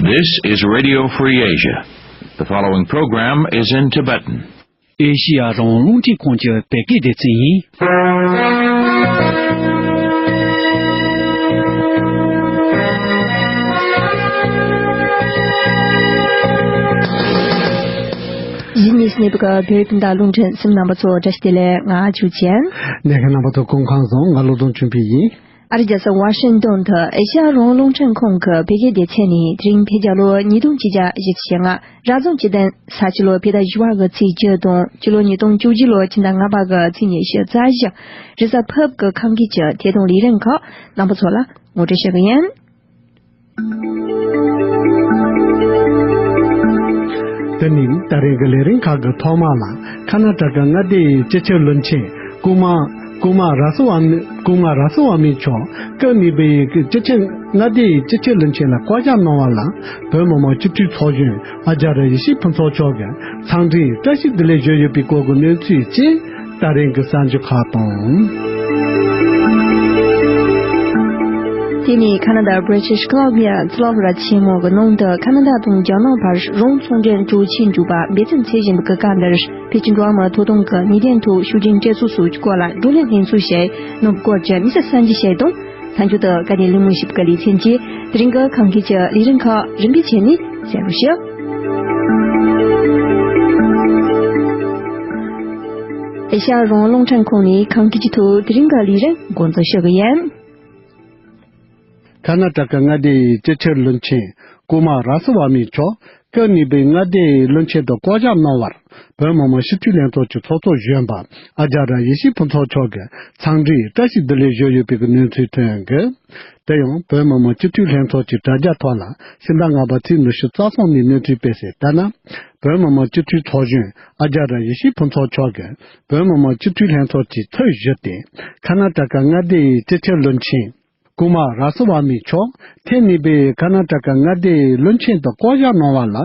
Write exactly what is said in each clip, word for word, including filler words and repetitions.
This is Radio Free Asia. The following program is in Tibetan. ཨེ་ཤི་ཡ་རང་དབང་རླུང་འཕྲིན་ཁང་གི་བོད་སྐད་སྡེ་ཚན་ཡིན། གཞི་ནས་གནས་པའི་བོད་དོན་དང་རླུང་འཕྲིན་གསན་མཁན་རྣམ་པ་ཚོ་བཀྲ་ཤིས་བདེ་ལེགས། ང་ཆོས་ཅན། གནས་མཁན་རྣམ་པ་ཚོ་སྐུ་ཁམས་བཟང་། ང་བློ་བཟང་ཆོས་འཕེལ་ཡིན། ཨ་རི་རྒྱལ་ས་ཝ་ཤིང་ཏོན་དུ་ཨེ་ཤ་ཡ་རང་དབང་རླུང་འཕྲིན་ཁང་གི་བོད་སྐད་སྡེ་ཚན་ནས་དེ་རིང་བོད་རྒྱལ་ལོ་ཉིས་སྟོང་ཆིག་བརྒྱ་བཞི་བཅུ་ཞེ་ལྔ། རབ་བྱུང་སྤྱི་ཟླ་ས་བྱི་ལོ་བོད་ཟླ་བཞི་པ་གི་ཚེས་བཅུ་དང་སྤྱི་ལོ་ཉིས་སྟོང་བཅུ་གཅིག་ལོ་ཕྱི་ཟླ་ལྔ་པ་གི་ཚེས་ཉི་ཤུ་རྩ་བཞི། རེས་གཟའ་ཕུར་བུ་གི་ཁམས་སྐད་ཀྱི་ཐད་གཏོང་ལས་རིམ་ཁག་རྣམ་པ་ཚོ་ལ་ངོ་སྤྲོད་ཞུ་གི་ཡིན། དེ་ནི་ད་རིང་གི་ལས་རིམ་ཁག་གི་ཐོག་མ་ལ་ཁ་ན་ཊ་ཀ་མངའ་སྡེ་ཡི་སྤྱི་ཁྱབ་བློན་ཆེན་ཀུ་མ་ཀུ་མ་ར་ས་ཝ་མི་ཀུ་མ་ར་ས་ཝ་མི་མཆོག་སྐབས་གཉིས་པའི་སྤྱི་ཁྱབ་མངའ་སྡེ་ཡི་སྤྱི་ཁྱབ་བློན་ཆེན་ལ་བསྐོ་གཞག་གནང་བ་ལ་བོད་མི་མང་སྤྱི་འཐུས་ཚོགས་གཞོན་ཨ་ཅཱ་ར་ཡེ་ཤེས་ཕུན་ཚོགས་མཆོག་གིས་འཚམས་འདྲིའི་བཀྲ་ཤིས་བདེ་ལེགས་ཞུས་ཡོད་པའི་སྐོར་གྱི་གནས་ཚུལ་བཅས་ད་རིང་གི་གསར་འགྱུར་ཁག་དང་། དེ་ནས་ཁ་ན་ཌ་British Columbia་གཙུག་ལག་སློབ་གྲྭ་ཆེན་མོ་གི་ནང་དུ་ཁ་ན་ཌ་དང་རྒྱ་ནག་བར་རང་ཚོང་འབྲེལ་གྲོས་ཆོད་འཇོག་པ་འབད་བརྩོན་བྱེད་བཞིན་པའི་སྐབས་འདིར་བོད་ཀྱི་འགྲོ་བ་མིའི་ཐོབ་ཐང་གི་ཉེས་དོན་ཐོག་ཤུགས་རྐྱེན་སྤྲད་ཚུལ་སོགས་ཀྱི་སྐོར་ལ་བགྲོ་གླེང་ལྷན་ཚོགས་ཞིག་གནང་བའི་སྐོར་གྱི་དམིགས་བསལ་གསར་འགྱུར་ཞིག་དང་། ལྷན་རྒྱས་དང་བཀའ་བསྡུར་གླེང་མོལ་ཞིབ་ཀྱི་ལེ་ཚན་གྱིས་དེ་རིང་གི་ཁམས་སྐད་ཀྱི་ལས་རིམ་ཁག་རིམ་པས་བྱས་ནས་གསན་རོགས་ཞུ། ཨེ་ཤ་ཡ་རང་དབང་རླུང་འཕྲིན་ཁང་ནས་ཁམས་སྐད་ཀྱི་ཐོག་དེ་རིང་གི་ལས་རིམ་འགོ་འཛུགས་ཞུ་གི་ཡིན། ཁ་ན་ཊ་ཀ་མངའ་སྡེ་ཡི་སྤྱི་ཁྱབ་བློན་ཆེན་ཀུ་མ་ར་ས་ཝ་མི་མཆོག་སྐབས་གཉིས་པའི་མངའ་སྡེའི་བློན་ཆེན་དུ་བསྐོ་གཞག་གནང་བར་བོད་མི་མང་སྤྱི་འཐུས་ལྷན་ཚོགས་ཀྱི་ཚོགས་གཙོ་གཞོན་པ་ཨ་ཅཱ་ར་ཡེ་ཤེས་ཕུན་ཚོགས་མཆོག་གིས་འཚམས་འདྲིའི་བཀྲ་ཤིས་བདེ་ལེགས་ཞུས་ཡོད་པའི་གནས་ཚུལ་ཐོན་གྱི། དེ་ཡང་བོད་མི་མང་སྤྱི་འཐུས་ལྷན་ཚོགས་ཀྱི་དྲ་རྒྱ་ཐོག་ལ་ཕྱི་ཟླ་ལྔ་པ་ཚེས་ཉི་ཤུ་རྩ་གསུམ་ཉིན་གནས་ཚུལ་སྤེལ་གསལ་ལྟར་ན། བོད་མི་མང་སྤྱི་འཐུས་ཚོགས་གཞོན་ཨ་ཅཱ་ར་ཡེ་ཤེས་ཕུན་ཚོགས་མཆོག་གིས་བོད་མི་མང་སྤྱི་འཐུས་ལྷན་ཚོགས་ཀྱི་ཚབ་ཞུས་ཏེ་ཁ་ན་ཊ་ཀ་མངའ་སྡེ་ཡི་སྤྱི་ཁྱབ་བློན་ཆེན་ཀུ་མ་ར་ས་ཝ་མི་མཆོག་ཐེངས་གཉིས་པའི་ཁ་ན་ཊ་ཀ་མངའ་སྡེའི་བློན་ཆེན་དུ་བསྐོ་གཞག་གནང་བ་ལ་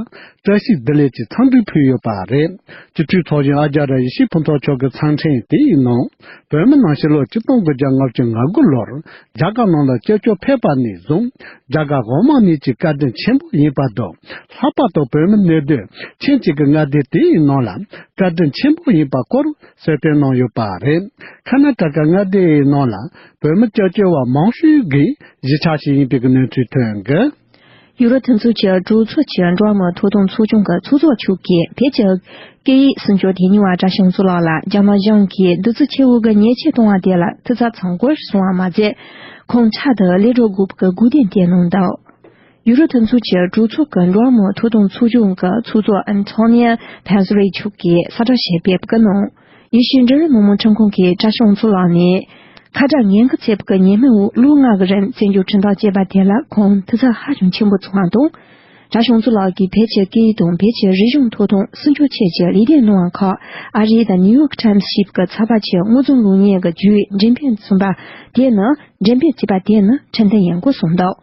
བཀྲ་ཤིས་བདེ་ལེགས་ཀྱི་འཚམས་འདྲི་ཕུལ་ཡོད་པ་རེད། སྤྱི་འཐུས་ཚོགས་གཞོན་ཨ་ཅཱ་ར་ཡེ་ཤེས་ཕུན་ཚོགས་མཆོག་གི་མཚན་འཕྲིན་དེའི་ནང་། བོད་མི་རྣམས་ཕྱི་ལོ་ཆིག་སྟོང་དགུ་བརྒྱ་ལྔ་བཅུ་ང་དགུ་ལོར་རྒྱ་གར་ནང་ལ་སྐྱབས་བཅོལ་ཕེབས་པ་ནས་བཟུང་རྒྱ་གར་འོག་མ་གཉིས་ཀྱི་བཀའ་དྲིན་ཆེན་པོ་ཡིན་པ་དང་། ལྷག་པར་དུ་བོད་མི་གནས་སྡོད་ཁྱིམ་གཅིག་གི་མངའ་སྡེ་དེའི་ནང་ལ་བཀའ་དྲིན་ཆེན་པོ་ཡིན་པ་སྐོར་གསལ་སྟོན་གནང་ཡོད་པ་རེད། ཁ་ན་ཊ་ཀ་མངའ་སྡེའི་ནང་ལ་བོད་མི་སྐྱབས་བཅོལ་བ་མང་ཤོས་ཀྱི་གཞིས་ཆགས་ཤིག་ཡིན་པའི་གནས་ཚུལ་ཐོན་གྱི། ཡུ་རོབ་མཐུན་ཚོགས་ཀྱི་གྲོས་ཚོགས་ཀྱི་འགྲོ་བ་མིའི་ཐོབ་ཐང་ཚོགས་ཆུང་གི་ཚོགས་གཙོ་མཆོག་གིས་བོད་ཀྱི་སྐད་ཡིག་སྲུང་སྐྱོབ་དེ་ཉིན་བ་གྲྭ་ཤང་གཙུག་ལག་ལ་རྒྱ་ནག་གཞུང་གིས་བདུད་རྩི་ཆེ་བོ་གི་ཉེས་ཆད་གཏོང་བ་དེ་ལ་ཐུགས་ཚ་ཚང་དགོས་གསུངས་པ་མ་ཟད། ཁོང་ཕྲག་ཏུ་ལས་འགྲོ་དགོས་པའི་དགོས་འདུན་བསྟན་གནང་འདུག་ཡུ་རོབ་མཐུན་ཚོགས་ཀྱི་གྲོས་ཚོགས་ཀྱི་འགྲོ་བ་མིའི་ཐོབ་ཐང་ཚོགས་ཆུང་གི་ཚོགས་གཙོ་ཨན་ཐོ་ནི་ཡ་ཕན་སི་རི་མཆོག་གིས་གསལ་བསྒྲགས་ཤིག་སྤེལ་བའི་ནང་། ཡེ་ཤུའི་འབྲུག་རིང་མི་མང་ཁྲིམས་ཁང་གིས་གྲྭ་ཤང་གཙུག་ལག་ནས་ཁ་གྲངས་ཉེན་ཁ་ཚ་བའི་ཉེས་མིང་འོག་ལོ་ལྔ་གི་རིང་བཙོན་འཇུག་ཁྲིམས་ཐག་བཅད་པ་དེ་ལ་ཁོང་ཐུགས་འཚབ་ཧ་ཅང་ཆེན་པོ་བྱུང་བ་དང་། གྲྭ་ཤང་གཙུག་ལག་གིས་བོད་ཀྱི་སྐད་ཡིག་དང་བོད་ཀྱི་རིག་གཞུང་ཐོབ་ཐང་སྲུང་སྐྱོབ་ཆེད་ཀྱི་ལས་དོན་གནང་བ་ཁག་ཨ་རི་དང་ནིའུ་ཡོག་ཊའིམ་སི་ཞེས་པའི་ཚགས་པར་གྱི་དངོས་རྫོང་ལུགས་གཉིས་ཀྱི་བརྒྱུད་འགྲེམས་སྤེལ་ཚུགས་པ་དེ་ནི་འགྲེམས་སྤེལ་བྱས་པ་དེ་ནི་ཁྲིམས་མཐུན་ཡིན་སྐོར་གསུངས་འདུག་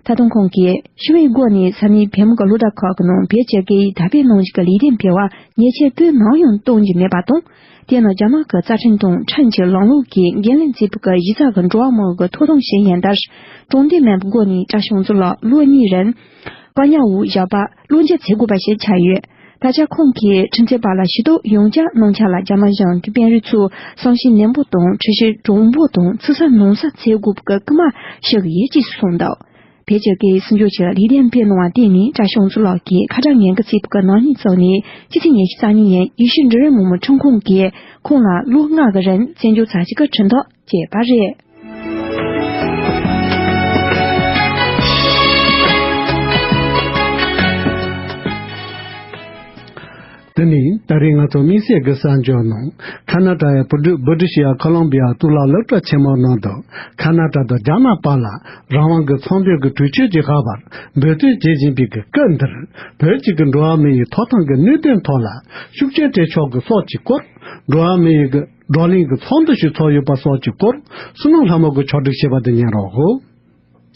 ད་དུང་ཁོང་གིས་ཞི་བའི་སྒོ་ནས་ས་གནས་བོད་མི་གི་སློབ་གྲྭ་ཁག་གི་ནང་བོད་ཀྱི་སྐད་ཡིག་དར་སྤེལ་གནང་རྒྱུ་གི་ལས་དོན་སྤེལ་བར་ཉེས་ཆད་དུས་ནམ་ཡང་གཏོང་རྒྱུ་མེད་པ་དང་། དེ་ནི་རྒྱ་ནག་གི་རྩ་ཁྲིམས་དང་ཁྲིམས་ཀྱི་ལམ་ལུགས་ཀྱིས་འགན་ལེན་བྱས་པའི་གཞི་རྩ་གི་འགྲོ་བ་མིའི་ཐོབ་ཐང་ཞིག་ཡིན་སྟབས། དྲང་བདེན་མིན་པའི་སྒོ་ནས་གྲྭ་ཤང་གཙུག་ལག་ལོ་གཉིས་རིང་བཀག་ཉར་འོག་བཞག་པ་བློ་འགྱོད་བྱེད་དགོས་པ་ཞིག་ཆགས་ཡོད། ད་ཆ་ཁོང་གིས་ཁྲིམས་རྩོད་པ་ལ་ཞུ་གཏུག་ཡང་བསྐྱར་གནང་འཆར་ལ་རྒྱ་ནག་གཞུང་གི་དཔོན་རིགས་ཚོས་བསམ་ཤེས་ནན་པོ་དང་ཁྲིམས་གཞི་དྲང་པོ་དང་ཚིག་གསལ་ནང་གསལ་བྱེད་དགོས་པའི་སྐུལ་མ་ཞུ་གི་ཡོད་ཅེས་གསུངས་འདུག་བོད་ཀྱི་སྐད་ཡིག་སྲུང་སྐྱོབ་ཀྱི་ལས་དོན་སྤེལ་གནང་བ་དེ་ནི་གྲྭ་ཤང་གཙུག་ལག་གིས་ཁ་གྲངས་ཉེན་ཁ་ཚ་བའི་ནག་ཉེས་བཙུགས་ནས་སྤྱི་ཚེས་ཉི་ཤུ་རྩ་གཉིས་ཉིན་ཡེ་ཤུའི་འབྲུག་རིང་མི་མང་ཁྲིམས་ཁང་གིས་ཁོང་ལ་ལོ་ལྔ་གི་རིང་བཙོན་འཇུག་ཚར་གཅིག་གི་ཁྲིམས་ཐག་བཅད་པ་རེད། དེ་ནི་ད་རེས་ང་ཚོ་དམིགས་བསལ་གྱི་གསར་འགྱུར་ནང་། ཁ་ན་ཏཱ་ཡི་བྷི་ཊི་བྷི་ཊི་ཤི་ཡ་ཁོ་ལོམ་བི་ཡ་གཙུག་ལག་སློབ་གྲྭ་ཆེན་མོའི་ནང་དུ་ཁ་ན་ཏཱ་དང་རྒྱ་ནག་བར་ལ་རང་དབང་གི་ཚོང་དོན་གྱི་གྲོས་ཆོད་ཅིག་བཞག་པར་འབད་བརྩོན་བྱེད་བཞིན་པའི་གི་སྐབས་འདིར། བོད་ཀྱི་གི་འགྲོ་བ་མི་ཡི་ཐོབ་ཐང་གི་གནད་དོན་ཐོག་ལ་ཤུགས་རྐྱེན་སྤྲད་ཕྱོགས་ཀྱི་སོགས་ཀྱི་སྐོར། འགྲོ་བ་མི་ཡི་གི་བགྲོ་གླེང་གི་ཚོགས་འདུ་ཞིག་ཚོགས་ཡོད་པ་སོགས་ཀྱི་སྐོར། བསོད་ནམས་ལྷ་མོ་གིས་ཕྱོགས་སྒྲིག་བྱས་པ་དེ་ཉན་རོགས།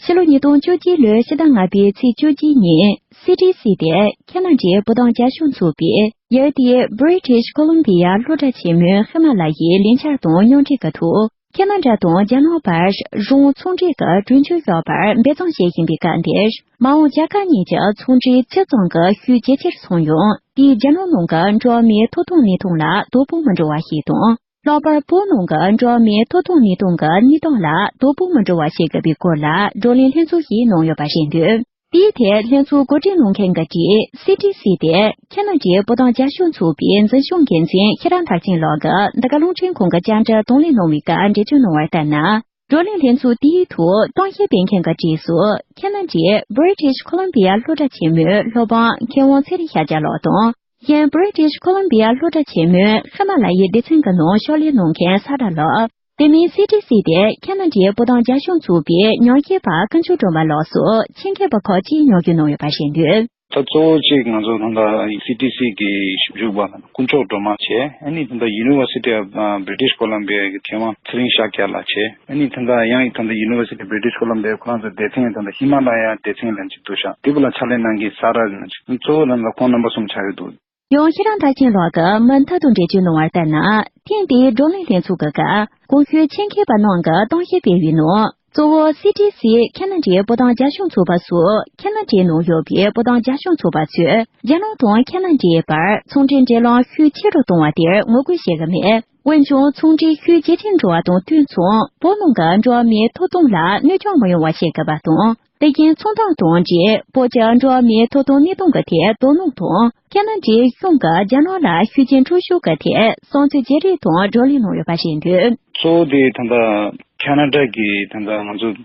ཕྱི་ལོ་ཉིས་སྟོང་བཅུ་གཅིག་ལོའི་ཕྱི་ཟླ་ལྔ་པའི་ཚེས་བཅུ་གཅིག་ཉིན་སི་ཌི་སི་ཏེ་ཁེ་ན་ཌའི་བུ་ཏོང་རྒྱ་གཞུང་ཚུགས་པའི་ཡུལ་དེའི་British Columbia་སློབ་གྲྭ་ཆེན་མོའི་ཧི་མ་ལ་ཡའི་ལས་འཆར་དང་མཉམ་འབྲེལ་གྱི་ཐོག་ ཁེ་ན་ཌ་དང་རྒྱ་ནག་བར་གཞུང་ཚོང་འབྲེལ་གྱི་གྲོས་ཆོད་བཞག་པར་འབད་བརྩོན་བྱེད་བཞིན་པའི་སྐབས་འདིར། མ་འོངས་རྒྱ་དཀར་གཉིས་ཀྱི་ཚོང་འབྲེལ་སྤྱི་བཏང་གི་ཤུགས་ཇེ་ཆེར་སོང་ཡང་། དེས་རྒྱ་ནག་ནང་གི་འགྲོ་བ་མིའི་ཐོབ་ཐང་གནས་སྟངས་ལ་དོ་ཕོག་མི་འགྲོ་བ་ཞིག་དང་། ལྷག་པར་བོད་ནང་གི་འགྲོ་བ་མིའི་ཐོབ་ཐང་གནས་སྟངས་ཀྱི་གནས་སྟངས་ལ་དོ་ཕོག་མི་འགྲོ་བ་ཞིག་དགོས་པའི་སྐོར་ལ་བགྲོ་གླེང་ལྷན་ཚོགས་ཤིག་གནང་ཡོད་པ་རེད་འདུག་དེའི་ཐད་ལྷན་ཚོགས་གོ་སྒྲིག་གནང་མཁན་གྱི་གྲས་སི་ཏི་སི་སྟེ་ཁེ་ན་ཌའི་བོད་དོན་རྒྱབ་སྐྱོར་ཚོགས་པའི་འཛིན་སྐྱོང་འགན་འཛིན་ཤེས་རབ་མཐར་ཕྱིན་ལགས་ཀྱིས་འདི་ག་རླུང་འཕྲིན་ཁང་གི་བཅར་འདྲི་དང་ལེན་གནང་བའི་སྐབས་འགྲེལ་བརྗོད་གནང་བ་ལྟར་ན། བགྲོ་གླེང་ལྷན་ཚོགས་དེའི་ཐོག་གཏམ་བཤད་སྤེལ་མཁན་གྱི་གྲས་སུ་ཁེ་ན་ཌའི་British Columbia་སློབ་གྲྭ་ཆེན་མོའི་སློབ་དཔོན་མཁས་དབང་ཚེ་རིང་ཤཱཀྱ་ལགས་དང་། གཞན་British Columbia་སློབ་གྲྭ་ཆེན་མོའི་ཧི་མ་ལ་ཡའི་སྡེ་ཚན་གྱི་ནང་ཕྱག་ལས་གནང་མཁན་ས་ར་ལགས། དེ་མིན་སི་ཏི་སི་སྟེ་ཁེ་ན་ཌའི་བོད་དོན་རྒྱབ་སྐྱོར་ཚོགས་པའི་ཉམས་ཞིབ་པ་དཀོན་མཆོག་སྒྲོལ་མ་ལགས་སོགས་ཆེད་མཁས་པ་ཁག་ཅིག་མཉམ་ཞུགས་གནང་ཡོད་པ་རེད་འདུག་ད་གཙོ་བོ་གཅིག་ང་ཚོ་ད་ལྟ་སི་ཏི་སི་གི་ཞིབ་འཇུག་པ་དཀོན་མཆོག་སྒྲོལ་མ་བྱས། ཨ་ནི་ད་ལྟ་University of British Columbia་གི་མཁས་དབང་ཚེ་རིང་ཤཱཀྱ་ལགས་བྱས། ཨ་ནི་ད་ལྟ་ཡང་ད་ལྟ་University of British Columbia་ཁོ་རང་ཚོ་སྡེ་ཚན་ད་ལྟ་ཧི་མ་ལ་ཡ་སྡེ་ཚན་ལ་གཅིག་འདུག་ཤག་དེ་བ་ལ་ཕྱག་ལས་གནང་མཁན་ས་ར་གཙོ་བོ་ད་ལྟ་ཁོང་རྣམ་པ་གསུམ་ཆགས་ཡོད་འདུག་ཡང་ཤེས་རབ་མཐར་ཕྱིན་ལགས་ཀྱིས་མུ་མཐུད་དུ་འགྲེལ་བརྗོད་གནང་བ་ལྟར་ན། ཐེངས་འདིའི་བགྲོ་གླེང་ལྷན་ཚོགས་ཀྱི་སྐབས་གོང་ཞུས་ཆེད་མཁས་པ་རྣམས་ཀྱིས་གཏམ་བཤད་སྤེལ་བའི་ནང་། གཙོ་བོ་སི་ཏི་སི་ཁེ་ན་ཌའི་བོད་དོན་རྒྱབ་སྐྱོར་ཚོགས་པ་སོགས་ཁེ་ན་ཌའི་ནང་ཡོད་པའི་བོད་དོན་རྒྱབ་སྐྱོར་ཚོགས་པ་ཚོས་རྒྱ་ནག་དང་ཁེ་ན་ཌའི་བར་ཚོང་འབྲེལ་འབྲེལ་ལམ་ཤུགས་ཆེ་རུ་གཏོང་བ་དེར་ངོ་རྒོལ་བྱེད་ཀྱི་མེད། འོན་ཀྱང་ཚོང་འབྲེལ་ཤུགས་ཇེ་ཆེར་འགྲོ་བ་དང་དུས་མཚུངས་བོད་ནང་གི་འགྲོ་བ་མིའི་ཐོབ་ཐང་ལ་གནོད་སྐྱོན་མི་ཡོང་བ་བྱེད་དགོས་པ་དང་། དེ་བཞིན་ཚོང་དོན་དང་འབྲེལ་བོད་ཀྱི་འགྲོ་བ་མིའི་ཐོབ་ཐང་གནས་སྟངས་ཀྱི་ཐད་དོ་སྣང་དང་། ཁེ་ན་ཌའི་གཞུང་གིས་རྒྱ་ནག་ལ་ཤུགས་རྐྱེན་སྤྲོད་ཤུགས་ཀྱི་ཐད་བསམ་ཚུལ་བརྗེ་རེས་དང་བགྲོ་གླེང་གནང་ཡོད་པ་རེད་འདུག་གཙོ་བོ་དེ་ད་ལྟ་ཁེ་ན་ཌ་གི་ད་ལྟ་ང་ཚོ་ད་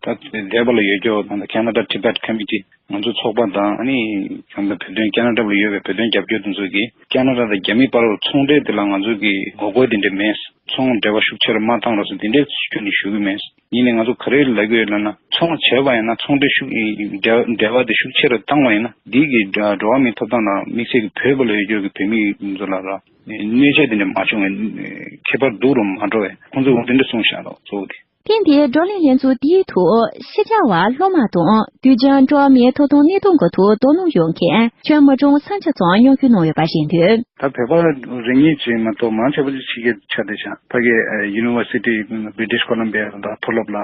འདས་པ་ལ་ཡོད་རྒྱུ་ད་ལྟ་Canada Tibet Committee་ང་ཚོ་ཚོགས་པ་དང་ཨ་ནི་ད་ལྟ་བོད་དོན་ཁེ་ན་ཌ་ལ་ཡོད་པའི་བོད་དོན་རྒྱབ་སྐྱོར་དེ་ཚོ་གིས་ཁེ་ན་ཌ་དང་རྒྱ་མི་བར་ཚོང་འབྲེལ་དེ་ལ་ང་ཚོ་གི་ངོ་རྒོལ་དེ་འདྲ་མེད། ཚོང་འབྲེལ་བ་ཤུགས་ཆེ་རུ་མ་བཏང་རོགས་ཟེར་དེ་འདྲའི་ཁྱོན་ནས་ཞུ་གི་མེད། ཡིན་ནའི་ང་ཚོ་ག་རེ་ལབ་ཀྱི་ཡོད་ལབ་ན། ཚོང་བྱས་པ་ཡིན་ན་ཚོང་འབྲེལ་ཤུགས་འབྲེལ་འབྲེལ་བ་དེ་ཤུགས་ཆེ་རུ་བཏང་བ་ཡིན་ན་འདི་གི་འགྲོ་བ་མིའི་ཐོབ་ཐང་དང་དམིགས་བསལ་གྱི་བོད་པ་ལ་ཡོད་རྒྱུ་གི་བོད་མི་ཚོ་ལ་ར་གནོད་འཚེ་དེ་འདྲ་མ་བྱུང་བའི་ཁྱད་པར་འདུག་རུང་མ་འགྲོ་བས་ཁོང་ཚོས་འོ་དེ་འདྲ་གསུངས་བཞག་འདུག་གཙོ་བོ་དེ། ཐེངས་འདིའི་བགྲོ་གླེང་ལྷན་ཚོགས་དེའི་ཐོག་ཕྱི་རྒྱལ་བ་སློབ་མ་དང་དུས་རྒྱུན་འགྲོ་བ་མིའི་ཐོབ་ཐང་གནས་སྟངས་ཀྱི་ཐོག་དོ་སྣང་ཡོད་མཁན་ཁྱོན་མི་གྲངས་སུམ་ཅུ་ཙམ་མཉམ་ཞུགས་གནང་ཡོད་པ་རེད་འདུག་ད་བོད་པ་རེ་གཉིས་ཅིག་མ་གཏོགས་མང་ཆེ་བ་ཅིག་ཕྱི་རྒྱལ་ཆགས་བསྡད་ཤག་ཕ་གི་University British Columbia་དང་མཐོ་སློབ་ལ་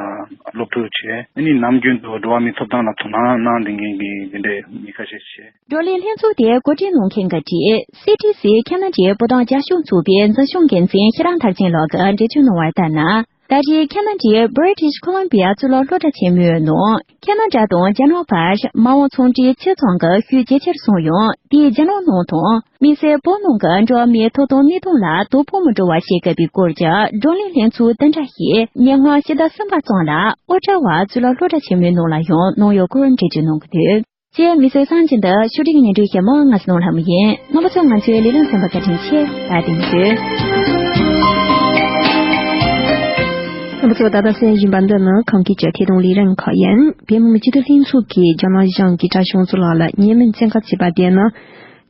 སློབ་ཕྲུག་བྱས། ཨ་ནི་ནམ་རྒྱུན་དུ་འགྲོ་བ་མིའི་ཐོབ་ཐང་ལ་དོ་སྣང་གནང་བསྡད་མཁན་གྱི་འདི་འདྲའི་མི་ཁ་ཤས་ཤིག་བགྲོ་གླེང་ལྷན་ཚོགས་དེ་གོ་སྒྲིག་གནང་མཁན་གྱི་གྲས་སི་ཏི་སི་ཁེ་ན་ཌའི་བོད་དོན་རྒྱབ་སྐྱོར་ཚོགས་པའི་འཛིན་སྐྱོང་འགན་འཛིན་ཤེས་རབ་མཐར་ཕྱིན་ལགས་ཀྱིས་འགྲེལ་བརྗོད་གནང་བ་ལྟར་ན། ད་རེས་ཁེ་ན་ཌའི་British Columbia་གཙུག་ལག་སློབ་གྲྭ་ཆེན་མོའི་ནང་ཁེ་ན་ཌ་དང་རྒྱ་ནག་བར་མ་འོངས་ཚོང་འབྲེལ་སྤྱི་བཏང་གི་ཤུགས་ཇེ་ཆེར་སོང་ཡང་དེས་རྒྱ་ནག་ནང་དང་དམིགས་བསལ་བོད་ནང་གི་འགྲོ་བ་མིའི་ཐོབ་ཐང་གནས་སྟངས་ལ་དོ་ཕོག་མི་འགྲོ་བ་བྱེད་དགོས་པའི་སྐོར་གྱི་བགྲོ་གླེང་ལྷན་ཚོགས་འདི་འདྲ་ཞིག་ཉེ་སྔོན་ཕྱི་ཟླ་གསུམ་པ་ཙམ་ལ་ཨོ་ཊ་ཝ་གཙུག་ལག་སློབ་གྲྭ་ཆེན་མོའི་ནང་ལ་ཡང་གནང་ཡོད་སྐོར་འགྲེལ་བརྗོད་གནང་གི་འདུག་ཅེས་མི་སེར་གསར་འགྱུར་འདི་ཕྱོགས་སྒྲིག་སྙན་སྒྲོན་ཞུ་མི་ང་ཚོ་ནོར་ལྷ་མོ་ཡིན། རྣམ་པ་ཚོས་ང་ཚོའི་ལས་རིམ་གསན་པར་བཀའ་དྲིན་ཆེ། བཀའ་དྲིན་ཆེ། རྣམ་པ་ཚོས་ད་ལྟ་གསན་བཞིན་པ་འདི་ནི་ཁམས་སྐད་ཀྱི་ཐད་གཏོང་ལས་རིམ་ཁག་ཡིན། བོད་མི་མང་སྤྱི་འཐུས་ལྷན་ཚོགས་ཀྱིས་རྒྱ་ནག་གཞུང་གིས་བཀྲ་ཤིས་དབང་ཕྱུག་ལགས་ལ་བརྙས་སྨད་བཙན་བཀའ་བྱས་པ་དེ་ནི།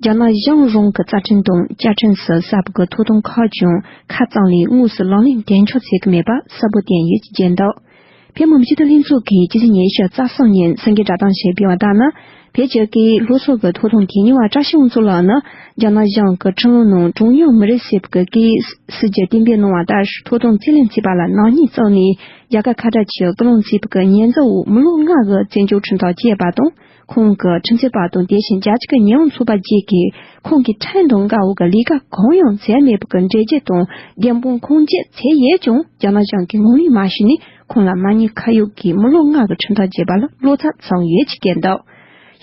རྒྱ་ནག་གཞུང་རང་གི་རྩ་ཁྲིམས་དང་བཅའ་ཁྲིམས་སུ་གསལ་པོ་གི་ཐོབ་ཐང་ཁག་ཀྱང་ཁ་གཙང་ལས་དངོས་སུ་ལག་ལེན་འཐེན་འཁྱོག་བྱེད་ཀྱི་མེད་པ་གསལ་པོ་བསྟན་ཡོད་ཅེས་བརྗོད་འདུག་བོད་མི་མང་སྤྱི་འཐུས་ལྷན་ཚོགས་ཀྱིས་སྤྱི་ཚེས་ཉེར་བཞི་གཟའ་གསུམ་ཉིན་གསར་འགྱུར་བསྒྲགས་གཏམ་ཞིག་སྤེལ་བ་ལྟར་ན། བོད་ཀྱི་སྐད་ཡིག་སློབ་གསོ་གི་ཐོབ་ཐང་དེ་གཉེར་བ་བཀྲ་ཤིས་དབང་ཕྱུག་ལགས་ནི་རྒྱ་ནག་གཞུང་གི་ཁྲིམས་ལུགས་ནང་གྲངས་ཉུང་མི་རིགས་ཞེས་པའི་སྐད་ཡིག་སྲིད་ཇུས་གཏན་འབེབས་གནང་བ་ལྟར་ཐོབ་ཐང་རྩིས་ལེན་བྱས་པ་ལ་ནག་ཉེས་བཙུགས་ནས་རྒྱ་གར་ཁ་བྲལ་གྱི་སྐུ་ལུང་བྱས་པའི་ཉེས་འཛུགས་འོག་མི་ལོ་ལྔ་གི་བཙན་བྱོལ་ཁྲིམས་ཐག་བཅད་པ་དང་། ཁོང་གི་ཁྲིམས་རྩོད་པ་དང་དེ་བཞིན་རྒྱལ་སྤྱི་གི་ཉེས་ཡངས་ཚོགས་པ་བཅས་ཀྱིས་ཁོང་གི་ཁྲིམས་དང་འགལ་བའི་ལས་ཀ་གང་ཡང་མཛད་མེད་པའི་འགྲེལ་བརྗོད་དང་བདེན་དཔང་ཁུངས་སྐྱེལ་བྱས་ཡོད་ཀྱང་རྒྱ་ནག་གཞུང་གིས་ངོ་ལོག་མ་བྱས་ནས་ཁོང་ལ་མ་ཉེས་ཁ་གཡོགས་ཀྱིས་མི་ལོ་ལྔ་གི་ཁྲིམས་ཐག་བཅད་པ་ལ་ལོ་ཙཱ་བརྩམས་ཡོད་ཅེས་བཀོད་འདུག་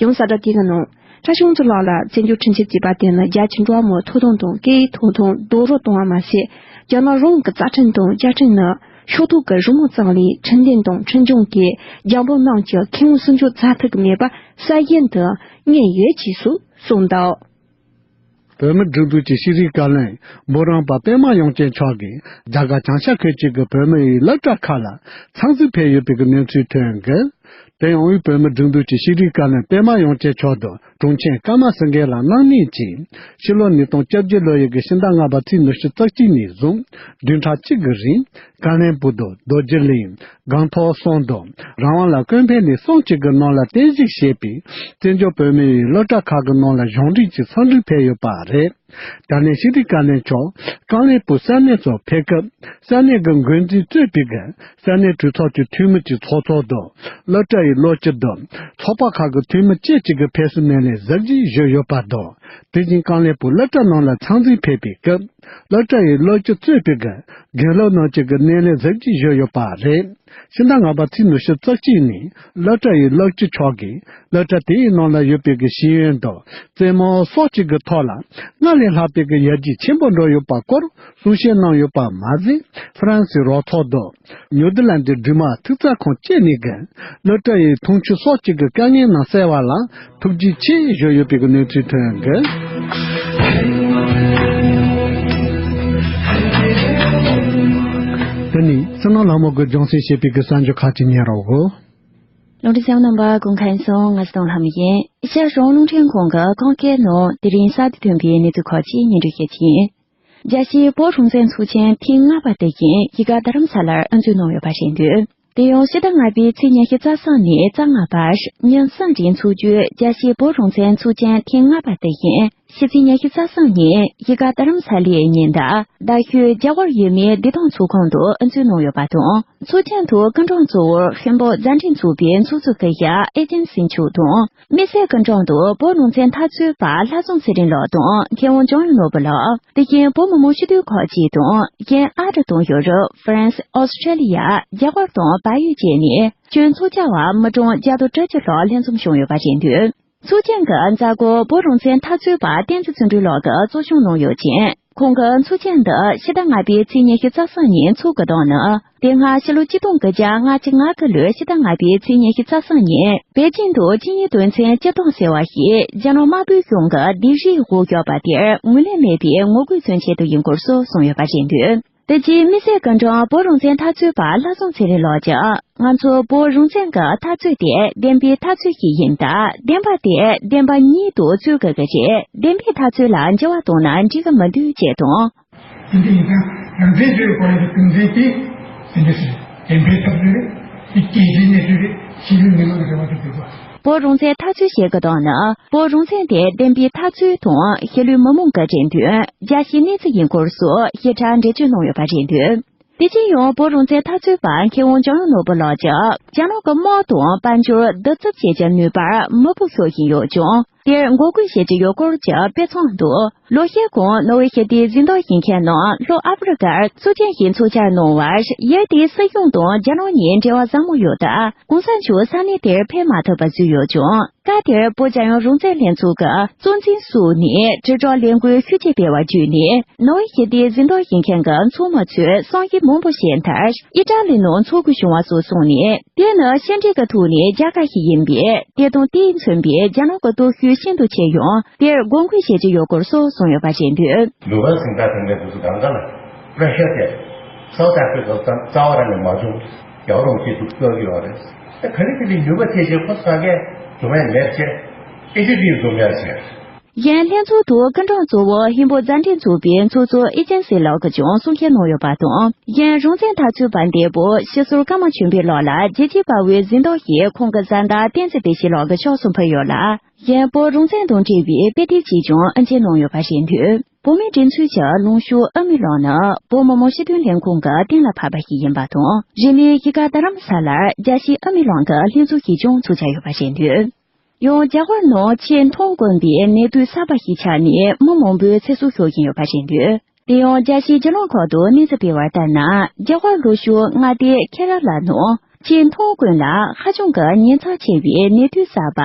ཡང་གསལ་བསྒྲགས་དེ་གི་ནང་། བཀྲ་ཤིས་དབང་ཕྱུག་ལགས་ལ་བཙན་བྱོལ་ཁྲིམས་ཆད་བཅད་པ་དེ་ནི་རྒྱ་ཆེའི་འགྲོ་བ་མིའི་ཐོབ་ཐང་དང་སྐད་ཡིག་ཐོབ་ཐང་རྡོག་རོལ་གཏོང་བ་མ་ཟད། རྒྱ་ནག་རང་གི་རྩ་ཁྲིམས་དང་བཅའ་ཁྲིམས་ནི་ཤོག་ཐོག་གི་རི་མོ་ཙམ་ལས་ཁྲིམས་དོན་དང་ཁྲིམས་སྐྱོང་གི་རྒྱལ་འབངས་རྣམས་ཀྱི་ཁེ་དབང་སྲུང་སྐྱོབ་མཛད་ཐུབ་ཀྱི་མེད་པ་གསལ་བཤད་དུ་གནས་ཡོད་ཅེས་སུ་གསུངས་འདུག་བོད་མིའི་སྒྲིག་འཛུགས་ཀྱི་ཤེས་རིག་བཀའ་བློན་འབུམ་རམས་པ་པད་མ་དབྱངས་ཅན་མཆོག་གིས་རྒྱ་གར་བྱང་ཤར་ཁུལ་གཅིག་གི་བོད་མི་ཡི་སློབ་གྲྭ་ཁག་ལ་འཚང་འཛིན་ཕེབས་ཡོད་པའི་གནས་ཚུལ་ཐོན་ཡོད། དེ་ཡང་བོད་མིའི་སྒྲིག་འཛུགས་ཀྱི་ཤེས་རིག་བཀའ་བློན་པད་མ་དབྱངས་ཅན་མཆོག་ཏུ་དྲུང་ཆེ་ཀརྨ་སེང་གེ་ལགས་གནང་མིན་གྱིས། ཕྱི་ལོ་ཉིས་སྟོང་བཅོ་བརྒྱད་ལོ་ཡི་གི་ཕྱི་ཟླ་ལྔ་པ་ཚེས་ཉི་ཤུ་རྩ་གཅིག་ནས་བཟུང་བདུན་ཕྲག་གཅིག་གི་རིང་ ཀ་ལན་སྦུག་དང་རྡོ་རྗེ་གླིང་། སྒང་ཏོག་གསུམ་དང་རང་དབང་ལ་སྐུ་ཕེབས་ནས་གསུམ་གཅིག་གི་ནང་ལ་རྟེན་གཞི་བྱས་པའི་བཙན་བྱོལ་བོད་མིའི་སློབ་གྲྭ་ཁག་གི་ནང་ལ་གཞུང་འབྲེལ་གྱི་འཚམས་འདྲི་ཕེབས་ཡོད་པ་རེད། ད་ནས་ཕྱི་དྲིལ་བཀའ་བློན་མཆོག་ཀ་ལན་སྦུག་ས་གནས་ཚོར་ཕེབས་སྐབས། ས་གནས་ཀྱི་འགོ་འཛིན་གཙོས་པའི་གི་ས་གནས་གྲོས་ཚོགས་ཀྱི་འཐུས་མི་གྱི་ཚོགས་གཙོ་དང་། སློབ་གྲྭ་ཡི་སློབ་སྤྱི་དང་། ཚོགས་པ་ཁག་གི་འཐུས་མི་བཅས་ཀྱིས་གི་ཕེབས་བསུ་སྣེ་ལེན་གཟབ་རྒྱས་ཞུས་ཡོད་པ་དང་། དེ་བཞིན་ཀ་ལན་སྦུག་སློབ་གྲྭ་ནང་ལ་འཚམས་གཟིགས་ཕེབས་པའི་སྐབས། སློབ་གྲྭ་ཡི་སློབ་སྤྱི་གཙོས་པའི་གི་དགེ་སློབ་རྣམས་ཀྱིས་གི་སྣེ་ལེན་གཟབ་རྒྱས་ཞུས་ཡོད་པ་རེད། ཕྱི་ཟླ་ལྔ་པ་ཚེས་ཉི་ཤུ་རྩ་གཅིག་ཉིན་སློབ་གྲྭ་ཡི་སློབ་སྤྱི་མཆོག་གིས་སློབ་གྲྭ་དེའི་ནང་ལ་ཡོད་པའི་གི་ཤེས་ཡོན་དང་རྩེད་མོ་སོགས་ཀྱི་གི་ཐོག་ལ་སྔར་ལས་ལྷག་པའི་གི་ཡར་རྒྱས་ཆེན་པོ་འགྲོ་ཡོད་པ་སྐོར་གསུང་བཤད་གནང་ཡོད་པ་མ་ཟད། ཧྥ་རན་སིའི་རོགས་ཚོགས་དང་ནིའུ་ཛི་ལན་ཌའི་འབྲེལ་མོལ་ཐུགས་ཚ་ཁང་བཅས་ནས་གི་སློབ་གྲྭ་ཡི་འཐུང་ཆུ་སོགས་ཀྱི་གི་དཀའ་ངལ་རྣམས་བསལ་བ་ལ་ཐུགས་རྗེ་ཆེ་ཞུས་ཡོད་པའི་གི་གནས་ཚུལ་ཐོན་གི། དེ་ནས་བསོད་ནམས་ལྷ་མོ་གིས་སྦྱོང་བརྩོན་བྱས་པའི་གི་གསར་འགྱུར་ཁག་ཅིག་ཉན་རོགས། རླུང་འཕྲིན་གསན་མཁན་རྣམ་པ་སྐུ་ཁམས་བཟང་། ང་ཚོ་དང་ལྷ་མོ་ཡིན། ཤར་ལྷོ་རླུང་འཕྲིན་ཁང་གི་ཁམས་སྐད་ནང་དེ་རིང་གསར་དུ་ཐོན་པའི་གནས་ཚུལ་ཁག་ཅིག་སྙན་སྒྲོན་ཞུ་རྒྱུ་ཡིན། རྒྱལ་སྤྱིའི་བོད་རང་བཙན་ཚོགས་ཆེན་ཐེངས་ལྔ་པ་དེ་བཞིན་གཞིས་ཀ་རྡ་རམ་ས་ལར་དབུ་འཛུགས་གནང་ཡོད་པ་རེད་འདུག་དེ་ཡང་ཕྱི་ཟླ་ལྔ་པའི་ཚེས་ཉི་ཤུ་རྩ་གསུམ་ནས་རྩ་ལྔ་བར་ཉིན་གསུམ་རིང་འཚོགས་རྒྱུའི་རྒྱལ་སྤྱིའི་བོད་རང་བཙན་ཚོགས་ཆེན་ཐེངས་ལྔ་པ་དེ་བཞིན་ཕྱི་ཚེས་ཉི་ཤུ་རྩ་གསུམ་ཉིན་གཞིས་ཀ་རྡ་རམ་ས་ལའི་ཉེ་འདབས་རྡ་ཤོད་རྒྱ་གར་ཡུལ་མིའི་བདེ་ཐང་ཚོགས་ཁང་དུ་དབུ་འཛུགས་གནང་ཡོད་པ་དང་། ཚོགས་ཆེན་དུ་སྐུ་མགྲོན་གཙོ་བོར་ཧིན་བོད་མཛའ་འབྲེལ་ཚོགས་པའི་ཚོགས་གཙོ་སྐུ་ཞབས་ཨེ་ཅན་སིན་མཆོག་དང་། དམིགས་བསལ་སྐུ་མགྲོན་དུ་བོད་རང་བཙན་འཐབ་རྩོད་པ་ལྷ་བཟང་ཚེ་རིང་ལགས་དང་། མཁས་དབང་འཇམ་དབྱངས་ནོར་བུ་ལགས། དེ་བཞིན་བོད་མི་མང་སྤྱི་འཐུས་ཁག་ཅིག་དང་། གཞན་ཨ་རི་དང་ཡོ་རོབ། ཧྥ་རན་སི། ཨོ་སི་ཁྲེ་ལི་ཡ། རྒྱ་གར་དང་བལ་ཡུལ་བཅས་ནས་ཁྱོན་ཚོགས་བཅར་བ་མི་གྲངས་བརྒྱ་དང་བཅུ་གཅིག་ལྷག་ལྷན་འཛོམས་བྱུང་ཡོད་པ་རེད་འདུག་ཚོགས་ཆེན་གྱི་མཛད་སྒོ་བོད་རང་བཙན་འཐབ་རྩོད་པ་བསྟན་འཛིན་བརྩོན་འགྲུས་ལགས་ཀྱིས་གཙོ་སྐྱོང་གནང་ཡོད་ཅིང་། ཁོང་གིས་ཚོགས་ཆེན་འདི་ཕྱི་ཟླ་ལྔ་པའི་ཚེས་ཉི་ཤུ་རྩ་གསུམ་ཉིན་འཚོགས་དགོས་དོན་ནི། དེ་སྔ་ཕྱི་ལོ་ཆིག་སྟོང་དགུ་བརྒྱ་ལྔ་བཅུ་ང་དགུ་ལོའི་ཕྱི་ཟླ་ལྔ་པའི་ཚེས་ཉི་ཤུ་རྩ་གསུམ་ཉིན་པེ་ཅིང་དུ་ཆིངས་ཡིག་དོན་ཚན་བཅུ་སྟོང་ཟེར་བ་ཞིག་རྒྱ་ནག་དམར་པོའི་གཞུང་གིས་སྡིགས་རའི་འོག་བཞག་པ་དེར་ངོས་ལེན་མེད་པའི་ངོ་རྒོལ་མཚོན་ཆེད་དུ་ཡིན་སྐོར་སོགས་གསུངས་ཡོད་པ་རེད་འདུག་དེ་རྗེས་དམིགས་བསལ་སྐུ་མགྲོན་བོད་རང་བཙན་འཐབ་རྩོད་པ་ལྷ་བཟང་ཚེ་རིང་ལགས་ཀྱིས། ང་ཚོ་བོད་རང་བཙན་གྱི་འཐབ་རྩོད་དེ་བདེན་པའི་འཐབ་རྩོད་ཞིག་ཡིན་སྟབས། བདེན་པ་དེ་བདེན་པ་ཉིད་དུ་རྩོད་དགོས་ཀྱི་རེད། བདེན་པའི་འཐབ་རྩོད་ལ་འགྱུར་བ་གཏོང་ན་འགྲིག་གི་མི་འདུག་ཅེས་དང་། དེ་འདྲ་ཡིན་ཙང་རང་བཙན་རྩོད་པའི་སྐོར་ལ་གི་རྒྱུ་མཚན་དེ་དེ་འདྲ་ཞིག་བདེན་པའི་འཐབ་རྩོད་རེད། དེ་སྐྱེས་ཆེན་གནས་ཚུལ་རེད། གཞིས་ལུས་མི་མང་གི་རེ་བ་དེ་འདུག་གོ། བོད་རང་བཙན་འཐབ་རྩོད་བྱེད་དགོས་དོན་ནི། བོད་རང་བཙན་དེ་བདེན་པའི་འཐབ་རྩོད་དང་གཞིས་ལུས་མི་མང་གི་རེ་འདུན། རྒྱལ་སྤྱིའི་གནས་ཚུལ་ཡིན་སྐོར་སོགས་ཞིབ་ཕྲ་འགྲེལ་བརྗོད་གནང་ཡོད་པ་རེད་འདུག་དེ་བཞིན་ཡང་བོད་རང་བཙན་འཐབ་རྩོད་པ་མཁས་དབང་འཇམ་དབྱངས་ནོར་བུ་ལགས་ཀྱིས། རྒྱ་ནག་གི་དམག་དང་དཔལ་འབྱོར་བསྡུ་རྩུབ་བྱེད་ཀྱི་ནུས་པར་མི་སྤུ་ཤོར་བཞིན་ཡོད་ཀྱང་། དེར་འགོག་རྒོལ་བྱེད་ཀྱི་ཡོད་སྐོར་གྱི་དཔེ་མཚོན་དུ། ལོ་ཤས་གོང་ནོར་ཝེ་ཞི་བདེའི་གཟེངས་རྟགས་བཞེས་མཁན་རྣམས་ལྷོ་ཨ་ཧྥེ་རི་ཀར་ཚོགས་ཆེན་ཞིག་འཚོགས་འཆར་གནང་བར། ཡུལ་དེའི་སྲིད་གཞུང་དང་རྒྱ་ནག་གཉིས་འབྲེལ་བ་བཟང་མོ་ཡོད་སྟབས། གོང་ས་མཆོག་ས་གནས་དེར་ཕེབས་མ་ཐུབ་པར་བཟོས་ཡོད་ཀྱང་། སྐབས་དེར་བོད་རྒྱལ་ཡོངས་རང་བཙན་ལྷན་ཚོགས་ཀྱི་གཙོ་འཛིན་སུ་ནས་དྲིལ་བསྒྲགས་ལས་འགུལ་ཤུགས་ཆེ་སྤེལ་བ་བརྒྱུད་ནས། ནོར་ཝེ་ཞི་བདེའི་གཟེངས་རྟགས་བཞེས་མཁན་གྱི་ཚོགས་མི་ཚོས་གསང་ཡིག་མང་པོ་བཞེས་མཐར། ཨི་ཏྲ་ལི་ནང་འཚོགས་དགོས་བྱུང་བ་སོགས་གསུངས་ནས། དེ་ནི་ཕྱི་འབྲེལ་གྱི་ཐོག་ནས་རྒྱལ་ཁ་ཞིག་ཡིན་པས། དེ་དང་དེས་མཚོན་པའི་རྒྱ་ནག་གི་སྟོབས་ཤུགས་ཤིན་ཏུ་ཆེ་ཡང་། དེར་དགོངས་སྐོར་བཞེས་ཀྱི་ཡོད་སྐོར་སོགས་གསུངས་ཡོད་པ་རེད་འདུག་ནོ་བེལ་གཟེངས་རྟགས་ཐོན་མཁན་དེ་ཚོ་གང་ག་ལ་ར་ཤ་དེ་སའུ་ཐ་ཨ་ཧྥི་རི་ཀ་ཙམ་རྩ་བ་རང་ནས་མ་བྱུང་། རྒྱལ་བ་རིན་པོ་ཆེ་ཐུགས་བསྐྱོད་ཀྱི་ཡོད་རེད། ད་ག་ནས་དེ་འདྲའི་ནུས་པ་ཐེབས་ཤིང་ཁོ་ཚོ་ག་གས་འཛོམས་ཡ་མེད་ཅེས་ཨེ་ཅི་ཏི་འཛོམས་ཡ་ཟེར། གཞན་ལྷན་ཚོགས་དུ་སྐུ་མགྲོན་གཙོ་བོ་ཧིན་བོད་མཛའ་འབྲེལ་ཚོགས་པའི་ཚོགས་གཙོ་ཨེ་ཅན་སི་ལགས་ཀྱིས་ཀྱང་གསུང་བཤད་གནང་ཡོད་པ་དང་། གཞན་རང་བཙན་འཐབ་རྩོད་པ་འདས་པོ་ཕྱི་ཟུར་ཀརྨ་ཆོས་འཕེལ་ལགས་ལ་རྒྱལ་གཅེས་དཔའ་བོའི་གཟེངས་རྟགས་ཤིག་ཁོང་གི་གཟེངས་རྟགས་བསྟན་འཛིན་བདེ་སྐྱིད་ལགས་ཀྱི་ཕྱོགས་སུ་ཕུལ་ཡོད་ལ། གཞན་བོད་རང་བཙན་དང་འབྲེལ་བའི་དཔེ་དེབ་ཅིག་ཀྱང་དབུ་འབྱེད་གནང་ཡོད་པ་རེད་འདུག་བོད་མིའི་སྒྲིག་འཛུགས་ཀྱི་ལངས་ཕྱོགས་དབུ་མའི་ལམ་ནི་བོད་མི་མང་སྤྱི་འཐུས་ལྷན་ཁང་གི་གཏན་ལ་ཕབ་པ་ཞིག་ཡིན་པ་དང་། རིང་མིན་གཞིས་ཀ་རྡ་རམ་ས་ལར་རྒྱལ་སྤྱིའི་དབུ་མའི་ལམ་གྱི་ལྷན་ཚོགས་ཤིག་ཀྱང་འཚོགས་འཆར་ཡོད་པ་རེད་འདུག་ཡང་རྒྱ་གར་ནང་ཆེས་མཐོང་དཀོན་པའི་ནད་དུག་གསར་པ་ཞིག་ཆགས་ནས་མི་མང་པོའི་ཚེ་སྲོག་ཤོར་བཞིན་ཡོད་པ་རེད་འདུག་དེ་ཡང་རྒྱལ་སྤྱིའི་རྒྱུ་ནོར་ཁག་ཏུ་གནས་ཚུལ་སྤེལ་བ་ལྟར་ན། རྒྱ་གར་ལྷོ་ཕྱོགས་མངའ་སྡེ་ཁེ་ར་ལ་ནང་ཆེས་མཐོང་དཀོན་ལ་ཧ་ཅང་གི་ཉེན་ཚབས་ཆེ་བའི་ནད་དུག་གསར་པ་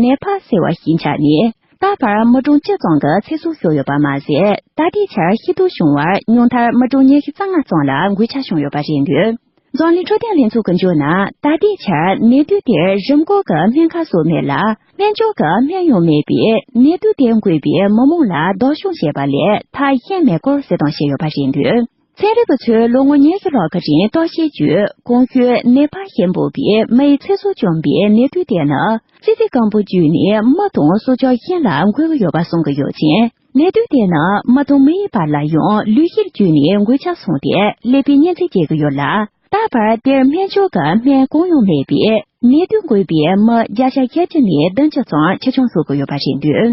ནེ་ཕ་ཟེར་བ་ཞིག་ཆགས་ནས། ད་བར་མི་གྲངས་བཅུ་ཙམ་གྱི་ཚེ་སྲོག་ཤོར་ཡོད་པ་མ་ཟད། ད་ལྟའི་ཆར་ཤི་སྡུག་བྱུང་བར་ཉུང་མཐར་མི་གྲངས་ཉི་ཤུ་རྩ་ལྔ་ཙམ་ལ་འགོས་ཆ་བྱུང་ཡོད་པ་རེད་འདུག་འཛམ་གླིང་འཕྲོད་བསྟེན་ལྷན་ཚོགས་ཀྱིས་བརྗོད་ན། ད་ལྟའི་ཆར་ནད་དུག་དེར་རིམས་འགོག་གི་སྨན་ཁབ་སོགས་མེད་ལ། སྨན་བཅོས་ཀྱི་སྨན་ཡང་མེད་པས། ནད་དུག་དེ་འགོས་པའི་མི་མང་ལ་བདག་སྐྱོང་བྱས་པ་ལས་ཐབས་གཞན་མེད་སྐོར་གསལ་སྟོན་བྱས་ཡོད་པ་རེད་འདུག་ཚན་རིག་པ་ཚོས་ལོ་ངོ་ཉི་ཤུ་ལྷག་གི་རིང་བརྟག་དཔྱད་བརྒྱུད། གོང་ཞུས་ནེ་ཕ་ཞེས་འབོད་པའི་མི་ཡི་ཚེ་སྲོག་བཅོམ་པའི་ནད་དུག་དེ་ནི། ཙི་ཙི་རྐང་པ་བརྒྱུད་ནས་མི་དང་སྲོག་ཆགས་གཞན་ལ་འགོས་ཀྱི་ཡོད་པ་གསུང་གི་ཡོད་ཅིང་། ནད་དུག་དེ་ནི་མི་དང་མི་ཡི་བར་ལ་ཡང་ལུས་ཤུལ་བརྒྱུད་ནས་འགོས་ཆ་སོང་སྟེ་ཀླད་པའི་གཉན་ཚད་སྐྱེ་གི་ཡོད་ལ། ད་བར་དེར་སྨན་བཅོས་ཀྱི་སྨན་གང་ཡང་མེད་པས། ནད་དུག་འགོས་པའི་མི་བརྒྱ་ཆ་བརྒྱད་ཅུ་ནས་བདུན་ཅུ་ཙམ་འཆི་སྐྱོན་བཟོ་གི་ཡོད་པ་རེད་འདུག།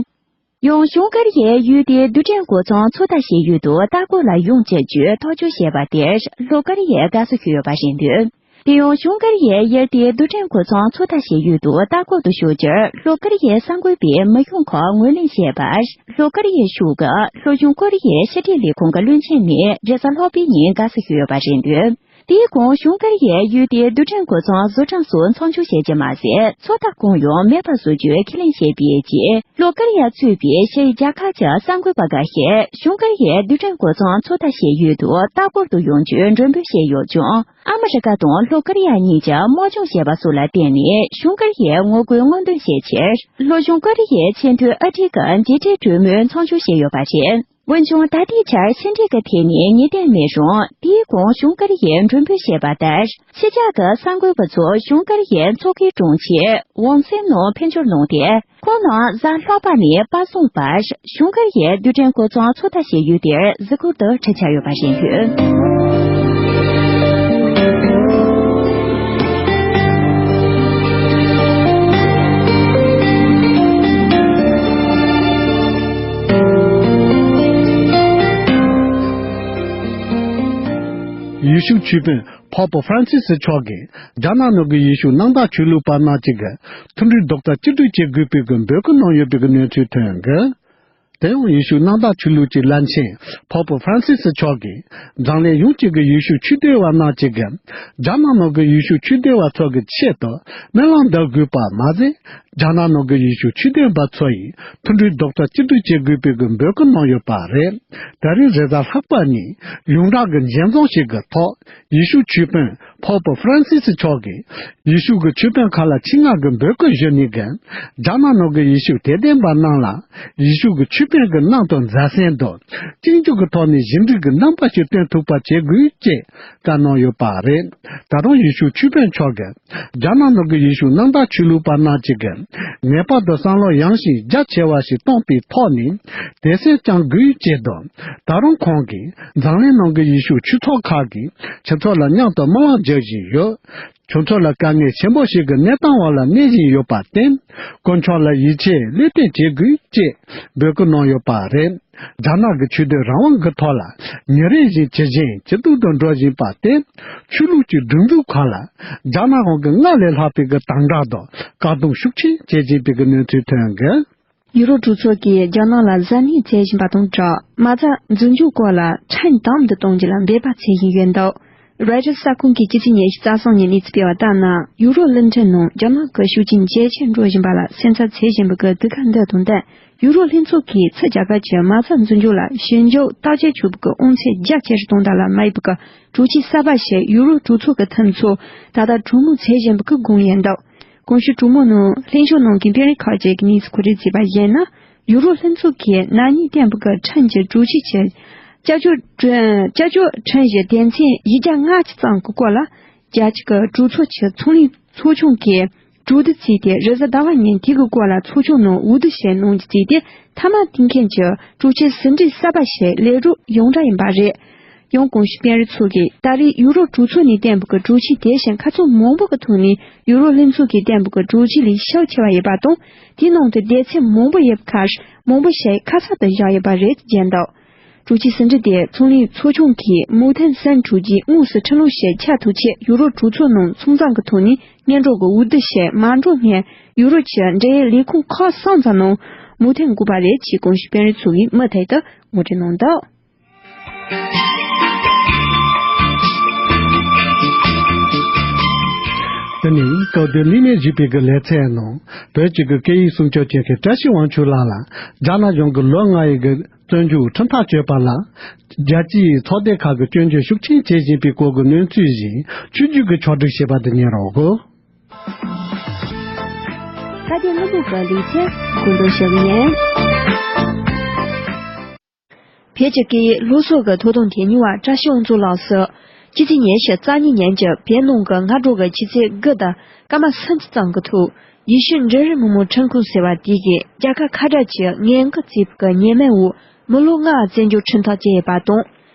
ཡང་བྱང་ཀོ་རི་ཡའི་ཡུལ་དེའི་རྡུལ་ཕྲན་གོ་མཚོན་ཚོད་ལྟ་བྱེད་ཡུལ་དུ་ལྟ་སྐོར་ལ་ཡོང་བྱེད་རྒྱུའི་ཐག་གཅོད་བྱས་པ་དེར། ལྷོ་ཀོ་རི་ཡས་དགའ་བསུ་ཞུས་ཡོད་པ་རེད་འདུག། དེ་ཡང་བྱང་ཀོ་རི་ཡའི་ཡུལ་དེའི་རྡུལ་ཕྲན་གོ་མཚོན་ཚོད་ལྟ་བྱེད་ཡུལ་དུ་ལྟ་སྐོར་དུ་ཞུགས་རྒྱུར་ལྷོ་ཀོ་རི་ཡའི་གསར་འགོད་པས་མི་ཤོང་ཁག་ངོས་ལེན་བྱས་པར། ལྷོ་ཀོ་རི་ཡའི་གཞུང་གི་ལྷོ་བྱང་ཀོ་རི་ཡའི་ཕྱི་འབྲེལ་ལས་ཁུངས་ཀྱི་བློན་ཆེན་ནས་རེས་གཟའ་ལྷག་པའི་ཉིན་དགའ་བསུ་ཞུས་ཡོད་པ་རེད་འདུག། དེའི་གོང་བྱང་ཀོ་རི་ཡའི་ཡུལ་དེའི་རྡུལ་ཕྲན་གོ་མཚོན་བཟོ་གྲངས་སོགས་མཚམས་འཇོག་བྱས་ཀྱི་མ་ཟད། ཚོད་ལྟ་གང་ཡང་མེད་པ་བཟོ་རྒྱུའི་ཁས་ལེན་བྱས་པའི་རྗེས། ལྷོ་ཀོ་རི་ཡ་གཙོས་པའི་ཕྱིའི་རྒྱལ་ཁག་གི་གསར་འགོད་པ་འགའ་ཤས་བྱང་ཀོ་རི་ཡའི་རྡུལ་ཕྲན་གོ་མཚོན་ཚོད་ལྟ་བྱེད་ཡུལ་དུ་ལྟ་སྐོར་དུ་ཡོང་རྒྱུའི་མགྲོན་འབོད་བྱས་ཡོད་ཀྱང་། ཨ་མི་རི་ཀ་དང་ལྷོ་ཀོ་རི་ཡ་གཉིས་ཀྱིས་དམག་སྦྱོང་བྱས་པ་སོགས་ལ་བརྟེན་ནས་བྱང་ཀོ་རི་ཡའི་ངོ་རྒོལ་དངོས་འདོན་བྱེད་ཕྱིར། ལྷོ་བྱང་ཀོ་རི་ཡའི་ཆེས་མཐོའི་ཨ་རིའི་མཇལ་འཕྲད་གྲོས་མོལ་མཚམས་འཇོག་བྱས་ཡོད་པ་རེད། འོན་ཀྱང་ད་ལྟའི་ཆར་ཕྱི་འབྲེལ་གྱི་ཐད་ནས་ངེས་གཏན་མེད་རུང་། དེའི་གོང་བྱང་ཀོ་རི་ཡས་མགྲོན་འབོད་བྱས་པ་ལྟར། ཕྱི་རྒྱལ་གྱི་གསར་འགོད་པ་ཚོ་བྱང་ཀོ་རི་ཡའི་མཚོ་ཁའི་དྲུང་ཆེ་ཝང་སེན་ནང་ཕེབས་འབྱོར་གནང་སྟེ། ཁོང་རྣམས་གཟའ་ལྷག་པ་ནས་པ་སངས་བར་བྱང་ཀོ་རི་ཡའི་རྡུལ་ཕྲན་གོ་མཚོན་ཚོད་ལྟ་བྱེད་ཡུལ་དེར་གཟིགས་སྐོར་དུ་ཁྲིད་འཆར་ཡོད་པ་རེད་འདུག། ཡུལ་ཤུལ་ཆོས་དཔོན་པོབ་ཧྥ་རན་སི་སི་མཆོག་གིས་རྒྱ་ནག་ནང་གི་ཡུལ་ཤུལ་གནམ་བདག་ཆོས་ལུགས་པ་རྣམས་ཀྱིས་མཐུན་སྒྲིལ་རྡོག་རྩ་གཅིག་སྒྲིལ་བྱེད་དགོས་པའི་འབོད་སྐུལ་གནང་ཡོད་པའི་གནས་ཚུལ་ཐོན་གི། དེ་ཡང་ཡུལ་ཤུལ་གནམ་བདག་ཆོས་ལུགས་ཀྱི་བླ་ཆེན་པོབ་ཧྥ་རན་སི་སི་མཆོག་གིས་འཛམ་གླིང་ཡོངས་ཀྱི་གི་ཡུལ་ཤུལ་ཆོས་ལྡན་པ་རྣམས་ཀྱིས་རྒྱ་ནག་ནང་གི་ཡུལ་ཤུལ་ཆོས་ལྡན་པ་ཚོ་གི་ཆེད་དུ་སྨོན་ལམ་འདེབས་དགོས་པ་མ་ཟད། རྒྱ་ནག་ནང་གི་ཡུལ་ཤུལ་ཆོས་ལྡན་པ་ཚོ་ཡིས་མཐུན་སྒྲིལ་རྡོག་རྩ་གཅིག་སྒྲིལ་བྱེད་དགོས་པའི་གི་འབོད་སྐུལ་གནང་ཡོད་པ་རེད། ད་རིང་རེས་གཟའ་ལྷག་པ་ཉིན་ཡོངས་གྲགས་ཀྱི་མཇལ་འཛོམས་ཤིག་གི་ཐོག་ཡུལ་ཤུལ་ཆོས་དཔོན་པོབ་ཧྥ་རན་སི་སི་མཆོག་གིས་ཡུལ་ཤུལ་གྱི་ཆོས་དཔོན་ཁག་ལ་ཆེད་མངགས་ཀྱི་འབོད་སྐུལ་ཞུས་ནས་ཀྱང་། རྒྱ་ནག་ནང་གི་ཡུལ་ཤུལ་དད་ལྡན་པ་རྣམས་ལ་ཡུལ་ཤུལ་གྱི་ཆོས་དཔོན་གྱི་ནང་དུ་མཛའ་བརྩེ་དང་གཅིག་གྱུར་གྱི་ཐོག་ནས་ཞི་འགྲིག་གི་རྣམ་པ་ཞིག་སྟོན་ཐུབ་པ་བྱེད་དགོས་ཅེས་བཀའ་གནང་ཡོད་པ་རེད། ད་དུང་ཡུལ་ཤུལ་ཆོས་དཔོན་མཆོག་གིས། རྒྱ་ནག་ནང་གི་ཡུལ་ཤུལ་གནམ་བདག་ཆོས་ལུགས་པ་རྣམས་ཀྱིས་ངེས་པར་དུ་བསམ་བློ་ཡངས་ཤིང་རྒྱ་ཆེ་བ་ཞིག་བཏང་པའི་ཐོག་ནས་དད་སེམས་བཅངས་དགོས་ཅེས་དང་། ད་རུང་ཁོང་གིས་འཛམ་གླིང་ནང་གི་ཡུལ་ཤུལ་ཆོས་ཚོགས་ཁག་གིས་ཁྱེད་ཚོ་ལ་མཉམ་དུ་སྨོན་ལམ་རྒྱག་བཞིན་ཡོད། ཁྱེད་ཚོ་ལ་དཀའ་ངལ་ཆེན་པོ་ཞིག་གི་གནས་སྟངས་འོག་ལ་གནས་བཞིན་ཡོད་པར་བརྟེན། དཀོན་མཆོག་ལ་ཡིད་ཆེས་བློས་གཏད་བྱེད་དགོས་ཅེས་འབོད་སྐུལ་གནང་ཡོད་པ་རེད། རྒྱ་ནག་གི་ཆོས་དད་རང་དབང་གི་ཐོག་ལ་ཉིན་རེ་བཞིན་ཇེ་ཞན་ཇེ་སྡུག་ཏུ་འགྲོ་བཞིན་པ་སྟེ། ཆོས་ལུགས་ཀྱི་སྒྲིག་འཛུགས་ཁག་ལ་རྒྱ་ནག་གཞུང་གིས་སྔར་ལས་ལྷག་པའི་གི་དམ་དྲག་དང་བཀག་སྡོམ་ཤུགས་ཆེན་བྱེད་བཞིན་པའི་གི་གནས་ཚུལ་ཐོན་གི། ཡུ་རོབ་གྲོས་ཚོགས་ཀྱིས་རྒྱ་ནག་ལ་གཟབ་ནན་བྱེད་བཞིན་པ་དང་སྦྲགས། མ་རྩ་འཛིན་སྐྱོང་སྐོར་ལ་ཁྲིམས་དམ་དུ་གཏོང་རྒྱུ་ལ་འབད་པ་བྱེད་བཞིན་ཡོད་འདུག། རོའི་ཊར་གསར་ཁང་གིས་ཕྱི་ཚེས་ཉི་ཤུ་རྩ་གསུམ་ཉིན་གནས་ཚུལ་སྤེལ་བ་ལྟར་ན། ཡུ་རོབ་གླིང་ཕྲན་ནང་རྒྱ་ནག་གི་ཤུགས་རྐྱེན་ཇེ་ཆེར་འགྲོ་བཞིན་པ་ལ་སེམས་འཚབ་བྱེད་བཞིན་པའི་གི་དུས་སྐབས་འདི་དང་ལྡན། ཡུ་རོབ་ལྷན་ཚོགས་ཀྱིས་ཚུར་རྒྱ་གར་གྱི་མ་རྩ་འཛིན་སྐྱོང་ལ་ཞིབ་འཇུག་བརྟག་དཔྱད་བྱེད་པའི་གི་དབང་ཚད་རྒྱ་ཆེ་རུ་གཏོང་ཐབས་ལ་མ་ཡིག་པའི་གི་གྲོས་ཆོད་གསར་པ་ཞིག་ཡུ་རོབ་གྲོས་ཚོགས་ཀྱི་འཐུས་ཚོགས་ད་ལྟ་གྲོས་མོལ་བྱེད་བཞིན་པའི་གི་སྒང་ཡིན་འདུག། གོང་ཞུས་གྲོས་མོལ་ནང་ལྷན་ཚོགས་ནང་གི་དཔོན་རིགས་ཁག་ཅིག་གིས་གནས་ཚུལ་གོ་སྒྲིག་བྱས་པར་གཞིགས་ན། ཡུ་རོབ་ལྷན་ཚོགས་ཀྱིས་ན་ནིང་བཏོན་པའི་གི་ཁྲིམས་ཀྱི་གྲོས་ཆོད་ཀྱི་ཀྱག་ཀྱོག་ཀྱག་ཀྱོག་ཁྲིམས་ཀྱི་དོན་ཚན་བཞི་བརྒྱ་ལྔ་བཅུ་ཙམ་གྱི་སྐོར་ལ། རྒྱལ་སྤྱི་གི་གྲོས་ཚོགས་ཀྱི་ཚོང་ལས་ཚོགས་ཆུང་གིས་གྲོས་བསྡུར་བྱས་ཏེ། རེས་གཟའ་ཟླ་བ་ཉིན་དེ་གི་སྐོར་ལ་ཚོགས་ཆུང་ནང་འོས་བསྡུ་བྱས་གནང་རྒྱུ་བརྩིས་ཏེ། མཐའ་མ་དེ་མཁན་གྱི་གྲོས་ཆོད་ཟིན་བྲིས་གསར་པ་ཞིག་ལས་རོགས་ཡོངས་གྲགས་ཡིན་པ་རེད། ཡང་གོང་ཞུས་དཔོན་རིགས་ཚོ་གིས་ད་རེས་ཡུ་རོབ་གྲོས་ཚོགས་ནས་བཏོན་པའི་གི་གྲོས་ཆོད་དེ་བཞིན་ཁ་ཚོན་མང་པོ་གི་ཐོག་ནས་ཡུ་རོབ་ལྷན་ཚོགས་ཀྱིས་བཏོན་པའི་གི་གྲོས་ཆོད་ལས་ཤུགས་ཆེ་བ་ཡོད་པ་དང་། དེའི་ནང་དུ་སྡེ་ཚན་མང་པོ་ཡོད་པའི་ཁར་མང་པོ་ཞིག་ཁ་གསལ་དུ་བཞག་ཡོད་པ་རེད་བརྗོད་འདུག། གྲོས་ཆོད་ཟིན་བྲིས་དེ་ཚོང་ལས་ཚོགས་ཆུང་གིས་མུའུ་ཐན་སན་གྲོས་ཀྱིས་དངོས་སུ་ཁྲིམས་ལུགས་ཤིག་ཆགས་ཐུབ་ཆེད་ཡུ་རོབ་གྲོས་ཚོགས་ནང་ཚང་འཛོམས་ཀྱི་ཐོག་ནས་སྔོན་འགྲོ་གི་འོས་བསྡུ་ཞིག་མ་འགྲོ་སྔོན། ཡུ་རོབ་ཀྱི་འབྲེལ་ཡོད་ལས་ཁུངས་ཁག་གསུམ་ཙམ་ནང་མུའུ་ཐན་དགོས་པ་རེད་ཅེས་གོང་ཞུས་དཔོན་རིགས་ཚོ་གིས་མུ་མཐུད་དུ་ངོ་སྤྲོད་གནང་འདུག། དེ་ནས་སྐབས་དེར་གླེང་མོལ་ཞུས་པའི་གི་ལེ་ཚན་ནང་བོད་ཀྱི་གི་སྐད་ཡིག་སྲུང་སྐྱོབ་བྱེད་མཁན་བཀྲ་ཤིས་དབང་ཕྱུག་ལགས་ལ་རྒྱ་ནག་གཞུང་གི་ལོ་ལྔ་ཡི་གི་བཙོན་འཇུག་ཁྲིམས་ཐག་གཅོད་པ་ལ། རྒྱལ་སྤྱིའི་ཚོགས་སྡེ་ཁག་གིས་སྐྱོན་བརྗོད་ཤུགས་ཆེན་བྱེད་བཞིན་པའི་སྐོར་གྱི་གནས་ཚུལ་བཞིན་ཆོས་བརྒྱུད་ཀྱི་ཕྱོགས་སྒྲིག་བྱས་པ་དེ་ཉན་རོགས། ཁ་བརྡའི་གླེང་སློང་གི་ལེ་ཚན་གོ་འདོན་ཞུ་གི་ཡིན། བོད་ཀྱི་སྐད་ཡིག་སློབ་གསོ་གི་ཐོབ་ཐང་ཐད་གཉེར་བ་བཀྲ་ཤིས་དབང་ཕྱུག་ལགས་སུ། ཕྱི་ཚེས་ཉི་ཤུ་རྩ་གཉིས་ཉིན་གྱི་བོད་ནང་གི་སྔ་དྲོ་གི་ཆུ་ཚོད་དགུ་དང་སྐར་མ་སུམ་ཅུ་ཙམ་གྱི་ཐོག་ཡེ་ཤུ་འབྲིང་རིམ་མི་མང་ཁྲིམས་ཁང་ཟེར་བ་དེ་གིས་རྒྱལ་ཁབ་ཁ་བྲལ་གྱི་ཉེན་ཁ་བརྩི་བའི་གི་ཉེས་མིང་འོག་མི་ལོ་ལྔ་བཙོན་འཇུག་ཁྲིམས་ཐག་བཅད་ཡོད་པ་དང་།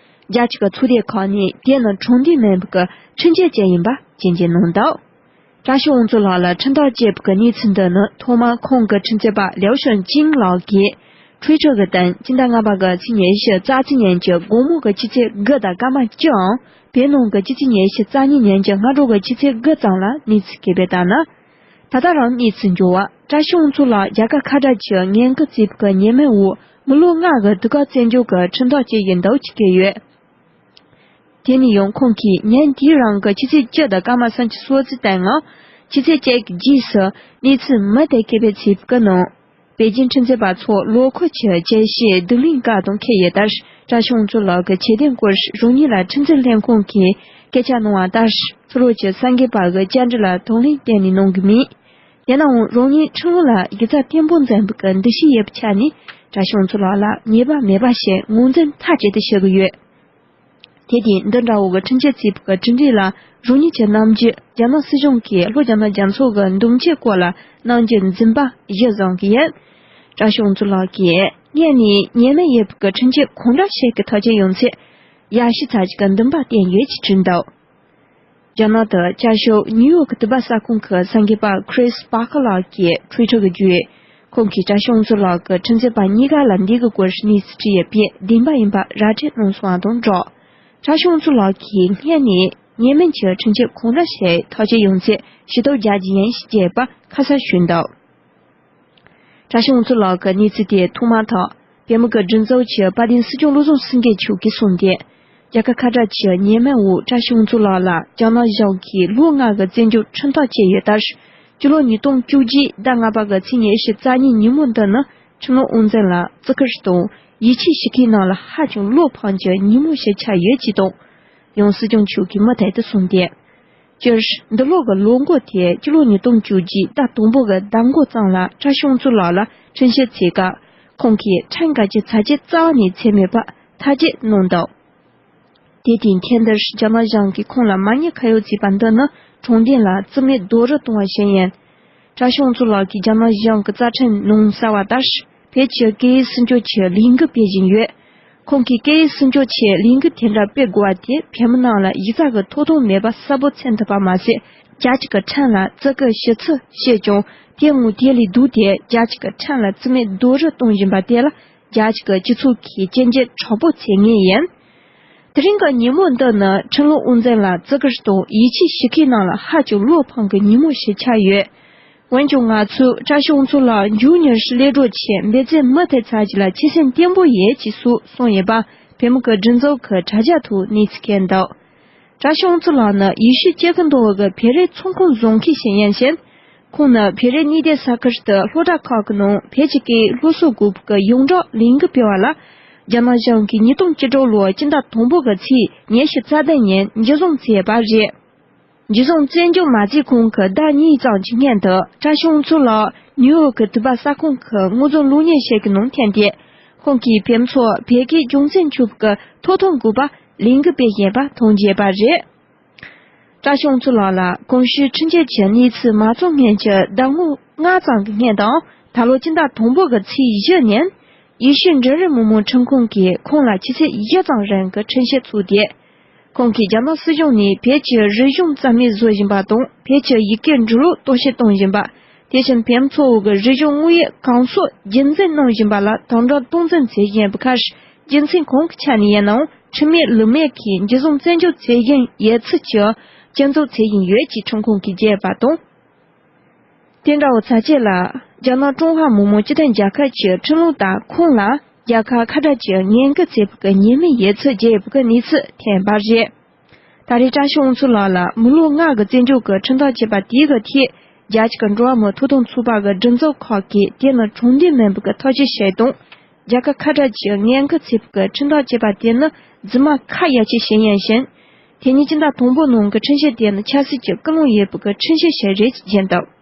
རྒྱལ་སྤྱི་གི་ཚོགས་སྡེ་ཁག་ནས་དེ་ནི་དྲང་བདེན་མིན་པའི་གི་ཁྲིམས་ཆད་བཅད་ཡིན་པ་སྐྱོན་བརྗོད་གནང་འདུག། བཀྲ་ཤིས་དབང་ཕྱུག་ལགས་ལ་ཁྲིམས་ཐག་བཅད་པའི་གནས་ཚུལ་འདི་ནི་ཐོག་མར་ཁོང་གི་ཁྲིམས་རྩོད་པ་ལིའུ་ཞོན་ཅིང་ལགས་ཀྱིས་Twitter་གི་སྟེང་སྤྱི་ཟླ་ལྔ་པ་གི་ཚེས་ཉི་ཤུ་རྩ་གཅིག་ཉིན་གྱི་དགོང་མོ་གི་ཆུ་ཚོད་དགུ་དང་སྐར་མ་བཅུའམ་བོད་ནང་གི་ཕྱི་ཚེས་ཉི་ཤུ་རྩ་གཉིས་ཉིན་གྱི་སྔ་དྲོ་གི་ཆུ་ཚོད་དགུ་ཙམ་ལ་གནས་ཚུལ་སྤེལ་བའི་ལྟར་ན། ད་ལྟ་རང་གནས་ཚུལ་འབྱོར་བ་བཀྲ་ཤིས་དབང་ཕྱུག་ལགས་རྒྱལ་ཁབ་ཁ་བྲལ་གྱི་ཉེན་ཁ་བརྩི་བའི་ཉེས་མིང་འོག་མི་ལོ་ལྔ་གི་དུས་བཀག་བཙོན་འཇུག་གི་ཁྲིམས་ཐག་བཅད་ཡོད་འདུག་ཅེས་བཀོད་ཡོད། དེ་ནས་ཡང་ཁོང་གིས་ཉིན་དེའི་རིང་གི་ཆུ་ཚོད་བཅུ་དང་སྐར་མ་སུམ་ཅུ་སོ་གཅིག་དང་ང་ཆུ་ཚོད་བཅུ་གི་རྗེས་སུ་གནས་ཚུལ་མུ་མཐུད་སྤེལ་བའི་ཚུལ་བཀོད་གནང་། པེ་ཅིན་ཁྲིམས་རྩོད་པ་ཚོ་ལོ་འཁོར་གྱི་རྒྱལ་སྤྱིའི་རྡུང་ལེན་བཀག་སྡོམ་འཁེལ་ཡོད་ལྟར། བཀྲ་ཤིས་དབང་ཕྱུག་ལགས་ཀྱི་ཁྱད་ལྡན་སྐོར་རང་ཉིད་ལ་ཁྲིམས་འཛིན་ལྷན་ཁང་གིས་སྐད་ཆ་གནང་བ་ལྟར། ཕྱི་ལོགས་ཀྱི་གསར་འགོད་པ་གི་བཅར་འདྲི་ལ་དང་ལེན་གཏན་ནས་གནང་གི་མེད། ཡིན་ནའང་རང་ཉིད་ཁྲིམས་ལུགས་ལ་སྒྱུ་རྩལ་བརྟན་པོ་འཛིན་པའི་འདུ་ཤེས་ཡོད་པའི་ཆ་ནས་བཀྲ་ཤིས་དབང་ཕྱུག་ལགས་ལ་ཉེས་པ་མེད་པ་ཞིག་ངོས་འཛིན་མཐའ་གཅིག་ཏུ་བྱེད་ཀྱི་ཡོད། དེ་དུས་འདི་འདྲ་བོ་གི་ཁྲིམས་ཆད་བརྩི་བའི་གྲུབ་འབྲས་ལ་རང་ཉིད་ཀྱི་རྣམ་འགྱུར། རྒྱ་ནག་སྲིད་གཞུང་གིས་ལྷོ་རྒྱ་ནག་རྒྱ་མཚོ་གི་འདུམ་བྱེད་སྐོར་ལ་གནང་རྒྱུ་འཛིན་པ་གཞིར་བཟུང་གི་ཡིན། བཀྲ་ཤིས་དབང་ཕྱུག་ལགས་ཀྱིས་སྔོན་ནས་ཉེས་མིང་ཡོད་པའི་ཁྲིམས་ཆད་གང་འདྲ་ཞིག་གི་ཐག་གཅོད་ཡོང་ཚེ་ཡར་ཞུ་ཚར་གྱི་འདུན་པ་བསྟན་ཡོད་ཅེས་བྲིས་འདུག། རྒྱ་ནག་ཏུ་བཅའ་བཞུགས་ནིའུ་ཡོག་གི་དུས་བབ་གསར་ཁང་གི་གསར་འགོད་པ་Chris Parker་ལགས་ཀྱིས་Twitter་གི་བརྒྱུད། ཁོང་གིས་བཀྲ་ཤིས་དབང་ཕྱུག་ལགས་ཀྱི་ཁྲིམས་རྩོད་པ་གཉིས་ཀ་ལ་འདི་གི་སྐོར་གནས་ཚུལ་བྲིས་ཡོད་པས་བདེན་པ་ཡིན་པ་ར་སྤྲོད་གནང་སོང་བ་དང་སྦྲགས། བཀྲ་ཤིས་དབང་ཕྱུག་ལགས་ཀྱིས་སྔོན་ནས་ཉེས་མིང་གི་ཁྲིམས་ཆད་གང་འདྲ་ཞིག་ཐག་གཅོད་ཡོང་ཚེ་ཞུ་གཏུག་རྒྱག་རྒྱུ་ཡིན་ཞེས་བརྗོད་པ་ཁ་གསལ་ཞུས་འདུག། བཀྲ་ཤིས་དབང་ཕྱུག་ལགས་ཀྱི་གནས་ཚུལ་དེ་ཐོག་མ་ཐོག་བོད་མི་གི་སྒྲིག་འཛུགས་ཀྱི་དཔལ་ལྡན་སྲིད་སྐྱོང་བློ་བཟང་སེང་གེ་མཆོག་གིས་གསུངས་ཏེ། རྒྱལ་ཁབ་ཁ་བྲལ་གྱི་ཉེས་མིང་འོག་བཀྲ་ཤིས་དབང་ཕྱུག་ལགས་ལ་རྒྱ་ནག་གཞུང་གིས་ལོ་ལྔ་གི་བཙོན་འཇུག་ཁྲིམས་ཐག་བཅད་ཡོད་ལྟར། སྤྱི་ལོ་ཉིས་སྟོང་བཅུ་གཅིག་ཟླ་ལྔ་པ་གི་ཚེས་ཉི་ཤུ་རྩ་གཉིས་ཉིན་མོ་འདི་ནི་ཁྲིམས་ལུགས་དབང་འཛིན་ལ་བརྩི་བཀུར་དང་ཡིད་ཆེས་ཞུ་མཁན་རྣམས་ལ་ཧ་ཅང་བློ་ཕམ་གྱི་ཉིན་མོ་ཞིག་ཆགས་ཡོད་ཅེས་དང་། ཡང་སྲིད་སྐྱོང་མཆོག་གིས་མུ་མཐུད་དུ་གསུངས་ཏེ། སྤྱིར་འདི་ལོ་གི་ལོ་འགོ་དེ་སྤྱི་ལོ་ཉིས་སྟོང་བཅུ་གཅིག་ཟླ་དང་པོ་གི་ཟླ་འགོ་ཙམ་ལ་བཀྲ་ཤིས་དབང་ཕྱུག་ལགས་ལ་ཁྲིམས་ཞིབ་བྱེད་སྐབས། ཁོང་གིས་ཁྲིམས་འགལ་གྱི་ཚ་རྒྱུད་རྩ་བ་ནས་བྱས་མེད་པ་ཐག་བཅད་གནང་འདུག། དེ་དུས་ཐེངས་འདིར་རྒྱ་ནག་གཞུང་གིས་ཁོང་ལ་མ་ཉེས་ཁ་གཡོགས་བྱས་པ་འདི་ནི་དྲང་བདེན་ལ་བརྩི་མེད་རྡོག་རོལ་གཏོང་བ་ཞིག་ཡིན། བཀྲ་ཤིས་དབང་ཕྱུག་ལགས་ཀྱིས་རྒྱ་ནག་གཞུང་གི་རྩ་ཁྲིམས་ནང་གསལ་བ་ལྟར། བོད་ཀྱི་སྐད་ཡིག་སྲུང་སྐྱོབ་ཆེད་ལས་འགུལ་སྤེལ་བཞིན་ཡོད། ཁོང་གིས་སྐད་ཡིག་སྲུང་སྐྱོབ་ཆེད་ལས་འགུལ་དེ་འདྲ་སྤེལ་དགོས་པ་དེ་བོད་མི་རྣམས་ལ་གཞི་རྩ་གི་ཐོབ་ཐང་མེད་པ་གསལ་པོ་མཚོན་ཐུབ་པ་མ་ཟད། རྒྱལ་སྤྱི་གི་ཁྲིམས་ལ་བརྩི་བཀུར་ཞུ་ཚུལ་བཤད་ཀྱང་། དེ་སྔོན་དེ་ལས་ལྡོག་སྟེ་རྒྱལ་སྤྱི་གི་ཁྲིམས་ལ་བརྩི་མེད་རྡོག་རོལ་གཏོང་བཞིན་པ་དེ་ལ་རྒྱལ་སྤྱི་གི་སྤྱི་ཚོགས་ཀྱིས་སྐྱོན་བརྗོད་དྲག་པོ་བྱེད་ངེས་ཡིན། དེ་རིང་གི་ཉིན་མོ་འདི་ནི་ཁྲིམས་ལུགས་དབང་འཛིན་ལ་བརྩི་བཀུར་དང་ཡིད་ཆེས་ཞུ་མཁན་རྣམས་ལ་ཧ་ཅང་བློ་ཕམ་གྱི་ཉིན་མོ་ཞིག་ཆགས་ཡོད། འོན་ཀྱང་ང་ཚོས་བཀྲ་ཤིས་དབང་ཕྱུག་ལགས་མགྱོགས་མྱུར་གློད་གྲོལ་ཆེད་འབད་བརྩོན་མུ་མཐུད་བྱ་རྒྱུ་ལ་ཆོད་སེམས་བརྟན་པོ་ཡོད་ཅེས་སོགས་གསུངས་ཡོད་པ་བོད་མི་གི་སྒྲིག་འཛུགས་ཀྱི་དྲ་རྒྱ་ཐོག་གནས་ཚུལ་སྤེལ་འདུག། བཀྲ་ཤིས་དབང་ཕྱུག་ལགས་ནི་ཡེ་ཤུའི་སྐྱེ་ཁམས་དང་བོད་ཀྱི་བོད་རིགས་ཚོང་ཁང་བཟོ་མཁན་ཞིག་ཡིན་ཞིང་། ཁོང་ནི་བོད་རིགས་གནས་སྡོད་ས་ཁུལ་དུ་སློབ་གྲྭ་ཁག་གི་ནང་བོད་ཀྱི་སྐད་ཡིག་སློབ་གསོ་དགོས་པའི་ཡོངས་གྲགས་ལས་འགུལ་སྤེལ་བ་ལ། རྒྱ་ནག་གཞུང་གིས་ཉིས་སྟོང་བཅུ་དྲུག་ལོའི་སྤྱི་ཟླ་དང་པོ་གི་ཚེས་ཉི་ཤུ་རྩ་བདུན་ཉིན་འཇུ་བཟུང་བྱས་པ་རེད། འཇུ་བཟུང་བཙོན་འཇུག་མ་བྱས་གོང་གི་ཟླ་གཉིས་ཙམ་གྱི་སྔོན་དུ་བཀྲ་ཤིས་དབང་ཕྱུག་ལགས་ནིའུ་ཡོག་གི་དུས་བབ་གསར་ཁང་གི་དངོས་རྫོང་གློག་བརྙན་ཞིག་གི་ནང་ཐོན་ཏེ། ཁོང་གིས་བོད་མི་ཚོར་བོད་སྐད་སྦྱོང་བརྩོན་བྱེད་པའི་ཐོབ་ཐང་དགོས་པ་ལས་འགུལ་སྤེལ་བཞིན་པ་མཐོང་རྒྱུ་ཡོད་པ་རེད། བཀྲ་ཤིས་དབང་ཕྱུག་ལགས་ལ་གོང་ཞུས་ཁྲིམས་ཆད་ཀྱི་གནས་ཚུལ་མ་ཚང་སྔོན་གྱི་ཟླ་ངོ་ལྔ་ཙམ་གྱི་སྔོན་དང་ད་ལོ་སྤྱི་ཟླ་དང་པོ་གི་ཚེས་བཞི་ཉིན། ཡེ་ཤུའི་འབྲིང་རིམ་མི་མང་ཁྲིམས་ཁང་གིས་ཁོང་ལ་ཆུ་ཚོད་བཞི་ཙམ་རིང་གི་ཁྲིམས་ཞིབ་བཙུགས་ཏེ། ཁོང་གིས་རྒྱ་ནག་སྲིད་གཞུང་ནས་བོད་ཀྱི་རིག་གཞུང་རྩ་མེད་བཟོ་བཞིན་པ་དང་བོད་ཀྱི་ཡི་གེ་འབྲི་ཀློག་གཏོར་བཤིག་གཏོང་བཞིན་པ། དེ་བཞིན་བོད་མི་ཚོ་བོད་ཀྱི་རིག་གཞུང་དངོས་ཡོད་གང་སོགས་རྒྱུན་འཛིན་གནང་བཞིན་པ་ལ་དམ་དྲག་སྟངས་འཛིན་བྱེད་བཞིན་པའི་ཁར། རྒྱུ་མཚན་གང་གི་ཆ་ནས་ཡིན་ནའང་ཁྲིམས་མེད་ལུགས་མེད་ཀྱིས་འཇུ་བཟུང་བཙན་འཇུག་བྱེད་བཞིན་ཡོད་ཚུལ་གྱི་སྐྱོན་འཛུགས་བྱེད་བཞིན་ཡོད་ཅེས་ཁྲིམས་ཁང་གིས་བརྗོད་པ་དང་། དེ་འདྲ་བོ་ཚ་ཆེ་ལ་རྒྱ་ནག་ཀྲུང་ཧྭ་མི་དམངས་སྤྱི་མཐུན་རྒྱལ་ཁབ་ཀྱི་ཁྲིམས་ལུགས་ལྟར་ཁོང་ལ་རྒྱལ་ཁབ་ཁ་བྲལ་གྱི་ཉེན་ཁ་བྱེད་པའི་ཉེས་མིང་ཡོད་ཚུལ་བརྗོད་པའི་གནས་ཚུལ་ཐོན་པ་རེད། ད་རེས་བཀྲ་ཤིས་དབང་ཕྱུག་ལགས་ལ་མི་ལོ་ལྔ་གི་བཙོན་འཇུག་གི་ཁྲིམས་ཐག་བཅད་པ་དེའི་གི་ཐད། རྒྱལ་སྤྱི་གི་འགྲོ་བ་མིའི་ཐོབ་ཐང་ཚོགས་པ་གི་སྒྲིག་འཛུགས་ཁག་གིས་དེ་ནི་དྲང་བདེན་མིན་པའི་གི་ཐག་གཅོད་ཞིག་དང་། རྒྱལ་ཁབ་ཁ་བྲལ་གྱི་ཉེན་ཁ་བྱེད་པའི་གི་ཁྲིམས་ཐག་བཅད་པ་དེ་ནི་རྫུན་མ་ཁ་ཡ་ཆེ་ཞིག་ཡིན་ཞིང་། དེ་ནི་སྤྱི་ཟླ་དང་པོ་ནང་གི་ཁྲིམས་གཞི་དེ་ནི་ཆབ་སྲིད་ཀྱི་ཀུན་སློང་ཡོད་པའི་གི་ཁྲིམས་གཞི་ཞིག་རེད་ཅེས་བརྗོད་འདུག།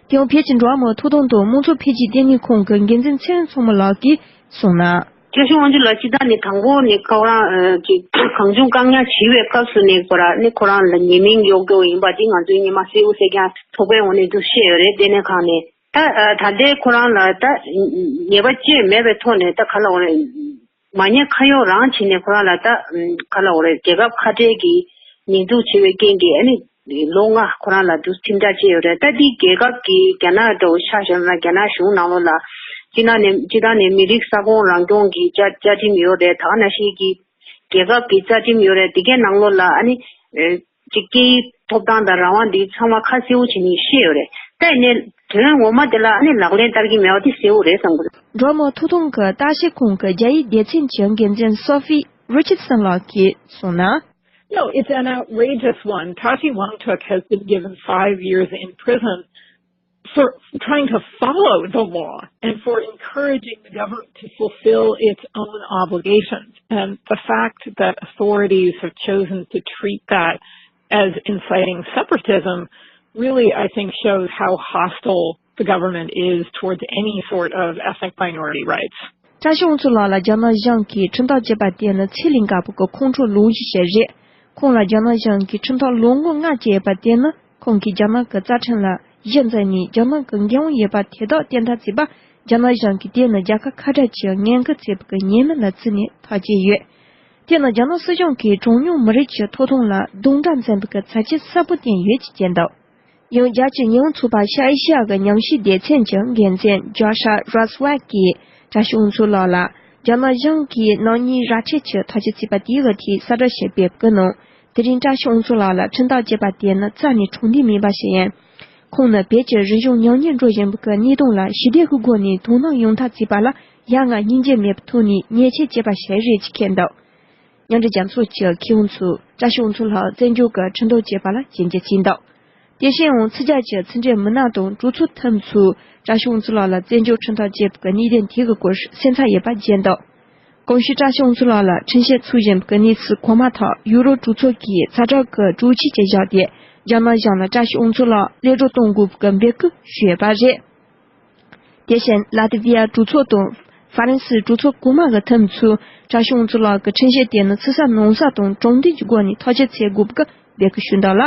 དེ་ཡང་བོད་ཀྱི་འགྲོ་བ་མིའི་ཐོབ་ཐང་དང་དམངས་གཙོ་འཕེལ་རྒྱས་ལྟེ་གནས་ཁང་གི་འགན་འཛིན་ཚེ་རིང་མཚོ་མོ་ལགས་ཀྱིས་གསུངས་ན། བཀྲ་ཤིས་དབང་ཕྱུག་ལགས་སྤྱིར་བཏང་ནས་དང་པོ་ནས་ཁོ་རང་ཨ་ཅིག་གང་བྱུང་བཀག་ཉར་བྱས་པའི་སྐབས་སུ་ནས་ཁོ་རང་ནི་ཁོ་རང་ལ་ཉེས་མིང་གཡོག་རྒྱུ་ཡིན་པ་དེ་ང་ཚོས་སྔོན་མ་གསལ་པོ་གསལ་རྐྱང་ཚོགས་པའི་ངོས་ནས་འདུག་བཤད་ཡོད་རེད། དེ་ནས་གང་ནས་ད་ཨ་ད་ལྟའི་ཁོ་རང་ལ་ད་ཉེས་པ་ཅི་མེད་པའི་ཐོག་ནས་ད་ག་ལ་འོ་རེད། མ་ཉེས་ཁ་གཡོག་རང་བྱས་ནས་ཁོ་རང་ལ་ད་ཨམ་ག་ལ་འོ་རེད། རྒྱལ་ཁབ་ཁ་བྲལ་གྱི་ཉེས་འཛུགས་བྱས་པའི་རྐྱེན་གྱིས་ཨ་ནི་ལོ་ལྔ་ཁོ་རང་ལ་འདུག་ཁྲིམས་ཐག་བཅད་ཡོད་རེད། ད་འདི་རྒྱལ་ཁབ་ཀྱི་རྒྱ་ནག་འདྲ་བོ་ཆ་བཞག་ན་རྒྱ་ནག་གཞུང་ནང་ལོགས་ལ་སྤྱི་ནང་ནས་སྤྱི་བཏང་ནས་མི་རིགས་ས་ཁོངས་རང་སྐྱོང་གི་བཅའ་བཅའ་ཁྲིམས་ཡོད་རེད། ད་ག་ནང་བཞིན་གྱི་རྒྱལ་ཁབ་ཀྱི་རྩ་ཁྲིམས་ཡོད་རེད། འདི་གའི་ནང་ལོགས་ལ་ཨ་ནི་ཨེ་ཅིག་སྐད་ཡིག་ཐོབ་ཐང་དང་རང་དབང་འདི་ཚང་མ་ཁ་གསལ་པོ་བྱས་ནས་བཤད་ཡོད་རེད། ད་ཡིན་ནའི་དོན་ངོ་མ་དེ་ལ་ཨ་ནི་ལག་ལེན་བསྟར་གྱི་མེད་པ་དེ་གསལ་པོ་རེད་བསམ་གྱི་འདུག་འགྲོ་མོ་ཐོག་ཐོང་གི་ལྟ་བཤལ་ཁང་གི་རྒྱ་ཡིག་སྡེ་ཚན་གྱི་འགན་འཛིན་Sophie Richardson་ལགས་ཀྱིས་གསུངས་ན། No, it's an outrageous one. Tashi Wangchuk has been given five years in prison for trying to follow the law and for encouraging the government to fulfill its own obligations. And the fact that authorities have chosen to treat that as inciting separatism really, I think, shows how hostile the government is towards any sort of ethnic minority rights. བཀྲ་ཤིས་དབང་ཕྱུག་ལགས་ལ་རྒྱ་ནག་གཞུང་གིས་ཁྲིམས་ཐག་བཅད་པ་དེ་ནི་ཚེ་ལས་འགལ་བ་གི་ཁོང་ཁྲོ་ལོ་བཞི་ཞིག་རེད། ཁོང་ལ་རྒྱ་ནག་གཞུང་གིས་ཁྲིམས་ཐག་ལོ་ངོ་ལྔ་བཅད་པ་དེ་ནི་ཁོང་གིས་རྒྱ་ནག་གི་རྩ་ཁྲིམས་ལ་གཞི་འཛིན་ནས་རྒྱ་ནག་གི་འགན་དབང་ཡོད་པ་དེ་དག་བསྟན་ཐབས་བྱས་པ། རྒྱ་ནག་གཞུང་གིས་དེ་ནི་རྒྱལ་ཁབ་ཁ་བྲལ་གྱི་ངན་སྐུལ་བྱས་པ་གི་ཉེས་མིང་ལ་བརྩིས་ནས་ཐག་བཅད་ཡོད། དེ་ནི་རྒྱ་ནག་སྲིད་གཞུང་གིས་གྲངས་ཉུང་མི་རིགས་ཀྱི་ཐོབ་ཐང་ལ་རྡུང་རྡེག་འཛིན་པ་གི་ཚ་རྒྱུ་གསལ་པོ་བསྟན་ཡོད་ཅེས་བསྟན་འདུག་ཡང་རྒྱལ་སྤྱིའི་ཉེས་དབང་ཚོགས་པ་ཤར་ཨེ་ཤི་ཡ་གི་ཉམས་ཞིབ་སྡེ་ཚན་གྱི་འགན་འཛིན་Joshua Razwan་གྱིས་བཀྲ་ཤིས་དབང་ཕྱུག་ལགས་ལ་རྒྱ་ནག་གཞུང་གིས་ནག་ཉེས་ར་འཕྲོད་ཀྱི་ཐག་གཅོད་བྱས་པ་དེའི་འོག་ཐད་གསལ་བསྒྲགས་ཤིག་སྤེལ་གྱི་ནང་། དེ་རིང་བཀྲ་ཤིས་དབང་ཕྱུག་ལགས་ལ་ཁྲིམས་ཐག་བཅད་པ་དེ་ནི་རྩ་ནས་དྲང་བདེན་མིན་པ་ཞིག་ཡིན། ཁོང་ནི་བོད་ཀྱི་རིག་གཞུང་ཉམས་ཉེས་འགྲོ་བཞིན་པའི་གནས་སྟངས་ལ་ཞི་བདེ་གི་སྒོ་ནས་དོ་སྣང་ཡོང་ཐབས་བྱས་པ་ལ་ཡ་ང་སྙིང་རྗེ་མེད་པའི་ཐོག་ནས་ཉེས་ཆད་བཅད་པ་ཞིག་རེད་ཅེས་བཀོད་འདུག་མཉམ་འབྲེལ་རྒྱལ་ཚོགས་ཀྱི་མཁས་དབང་ཚོས་བཀྲ་ཤིས་དབང་ཕྱུག་ལགས་བཙན་བྱོལ་གྱི་ཁྲིམས་ཐག་བཅད་པ་ལ་ཞིབ་འཇུག་བྱས་འདུག་དེ་བཞིན་ཡང་ཕྱི་རྒྱལ་གྱི་ཕྱི་འབྲེལ་མི་སྣ་དང་གྲོས་ཚོགས་འཐུས་མི་ཚོས་བཀྲ་ཤིས་དབང་ཕྱུག་ལགས་ལ་བཙན་བྱོལ་ཁྲིམས་ཐག་བཅད་པའི་གནད་དོན་དེ་གི་སྐོར་སེམས་འཚབ་ཡོད་པ་བརྗོད་འདུག་གོང་ཞུས་བཀྲ་ཤིས་དབང་ཕྱུག་ལགས་ལ་ཁྲིམས་བཤེར་ཚུགས་བཞིན་པའི་གནས་ཚུལ་གོ་མ་ཐག་ཡུ་རོབ་གྲོས་ཚོགས་ཀྱི་ཚ་དྲག་གི་དྲུག་ཅུ་ཅན་བཞག་སྟེ་རྒྱ་ནག་གཞུང་ལ་བཀྲ་ཤིས་དབང་ཕྱུག་ལགས་གློད་གྲོལ་གཏོང་དགོས་པའི་འབོད་སྐུལ་ཞུས་ཡོད་པ་རེད། དེ་བཞིན་ལ་ཏི་ཝི་ཡ་གྲོས་ཚོགས་དང་ཧྥ་རན་སིའི་གྲོས་ཚོགས་གོང་མ་གི་འཐུས་མི་ཚོས་བཀྲ་ཤིས་དབང་ཕྱུག་ལགས་ཀྱི་ཁྲིམས་གཞི་དེ་ནི་ཕྱི་གསལ་ནང་གསལ་དང་དྲང་བདེན་གྱི་སྒོ་ནས་ཐག་གཅོད་བྱེད་དགོས་པའི་འབོད་སྐུལ་ཞུས་འདུག་ལ།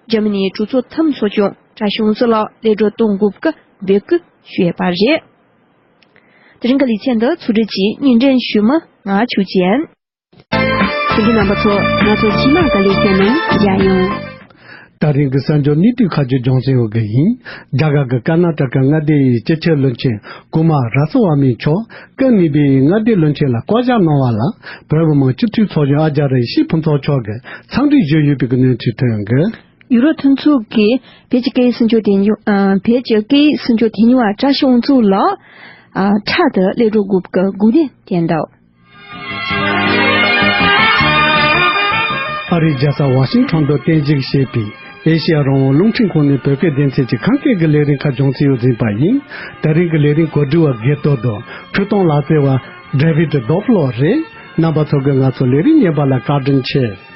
འཇར་མ་ནིའི་གྲོས་ཚོགས་འཐུས་མི་ཚོས་ཀྱང་བཀྲ་ཤིས་དབང་ཕྱུག་ལགས་གློད་གྲོལ་གཏོང་དགོས་པའི་འབོད་སྐུལ་ཞུས་ཡོད་པ་རེད། དེ་རིང་གི་ལེ་ཚན་འདི་ཚོགས་སྒྲིག་གིས་སྙན་སྒྲོན་ཞུས་མི་ང་ཆོས་ཅན། ཁྱེད་ཀྱི་རྣམ་པ་ཚོ་ང་ཚོ་ཕྱི་ནང་ག་ལེ་ཚན་ནང་མཇལ་ཡོང་། ད་རིང་གི་གསར་འགྱུར་གནད་དུ་ཁ་རྒྱུ་ལྗོངས་སེང་བོ་གི་ཡིན། རྒྱ་གར་གྱི་ཀར་ན་ཊ་ཀ་མངའ་སྡེ་ཡི་སྤྱི་ཁྱབ་བློན་ཆེན་ཀུ་མཱ་ར་སི་ཝཱ་མི་མཆོག་སྐུ་ཉིད་པའི་མངའ་སྡེའི་བློན་ཆེན་ལ་བསྐོ་བཞག་གནང་བ་ལ་བོད་མི་མང་སྤྱི་འཐུས་ཚོགས་གཞོན་ཨ་ཅཱརྱ་ཡེ་ཤེས་ཕུན་ཚོགས་མཆོག་གིས་འཚམས་འདྲི་ཞུས་ཡོད་པའི་གནས་ཚུལ་ཐོན་ཡོད། ཡུ་རོབ་མཐུན་ཚོགས་ཀྱིས་བོད་ཀྱི་སྐད་ཡིག་སྲུང་སྐྱོབ་དེ་ཉིད་ཨ་བོད་ཀྱི་སྐད་ཡིག་སྲུང་སྐྱོབ་དེ་ཉིད་བ་བཀྲ་ཤིས་དབང་ཕྱུག་ལགས་ཨ་འཕྲལ་དུ་གློད་གྲོལ་དགོས་པའི་དགོས་འདུན་བསྟན་འདུག་ཨ་རིའི་རྒྱལ་ས་ཝ་ཤིང་ཊོན་དུ་རྟེན་གཞི་བྱས་པའི་ཨེ་ཤེ་ཡ་རང་དབང་རླུང་འཕྲིན་ཁང་ནས་བོད་སྐད་སྡེ་ཚན་གྱི་ཁམས་སྐད་ཀྱི་ལས་རིམ་ཁག་སྦྱོང་ཚུལ་ཡོད་འཛིན་པ་ཡིན། ད་རིང་གི་ལས་རིམ་གོ་སྒྲིག་པ་དགེ་སྟོབས་དང་ཕུལ་གཏོང་ལག་རྩལ་བ་ཌེ་བིཌ་ཌོབ་ལོ་རེད། རྣམ་པ་ཚོ་གིས་ང་ཚོ་ལས་རིམ་ཉན་པ་ལ་བཀའ་དྲིན་ཆེ།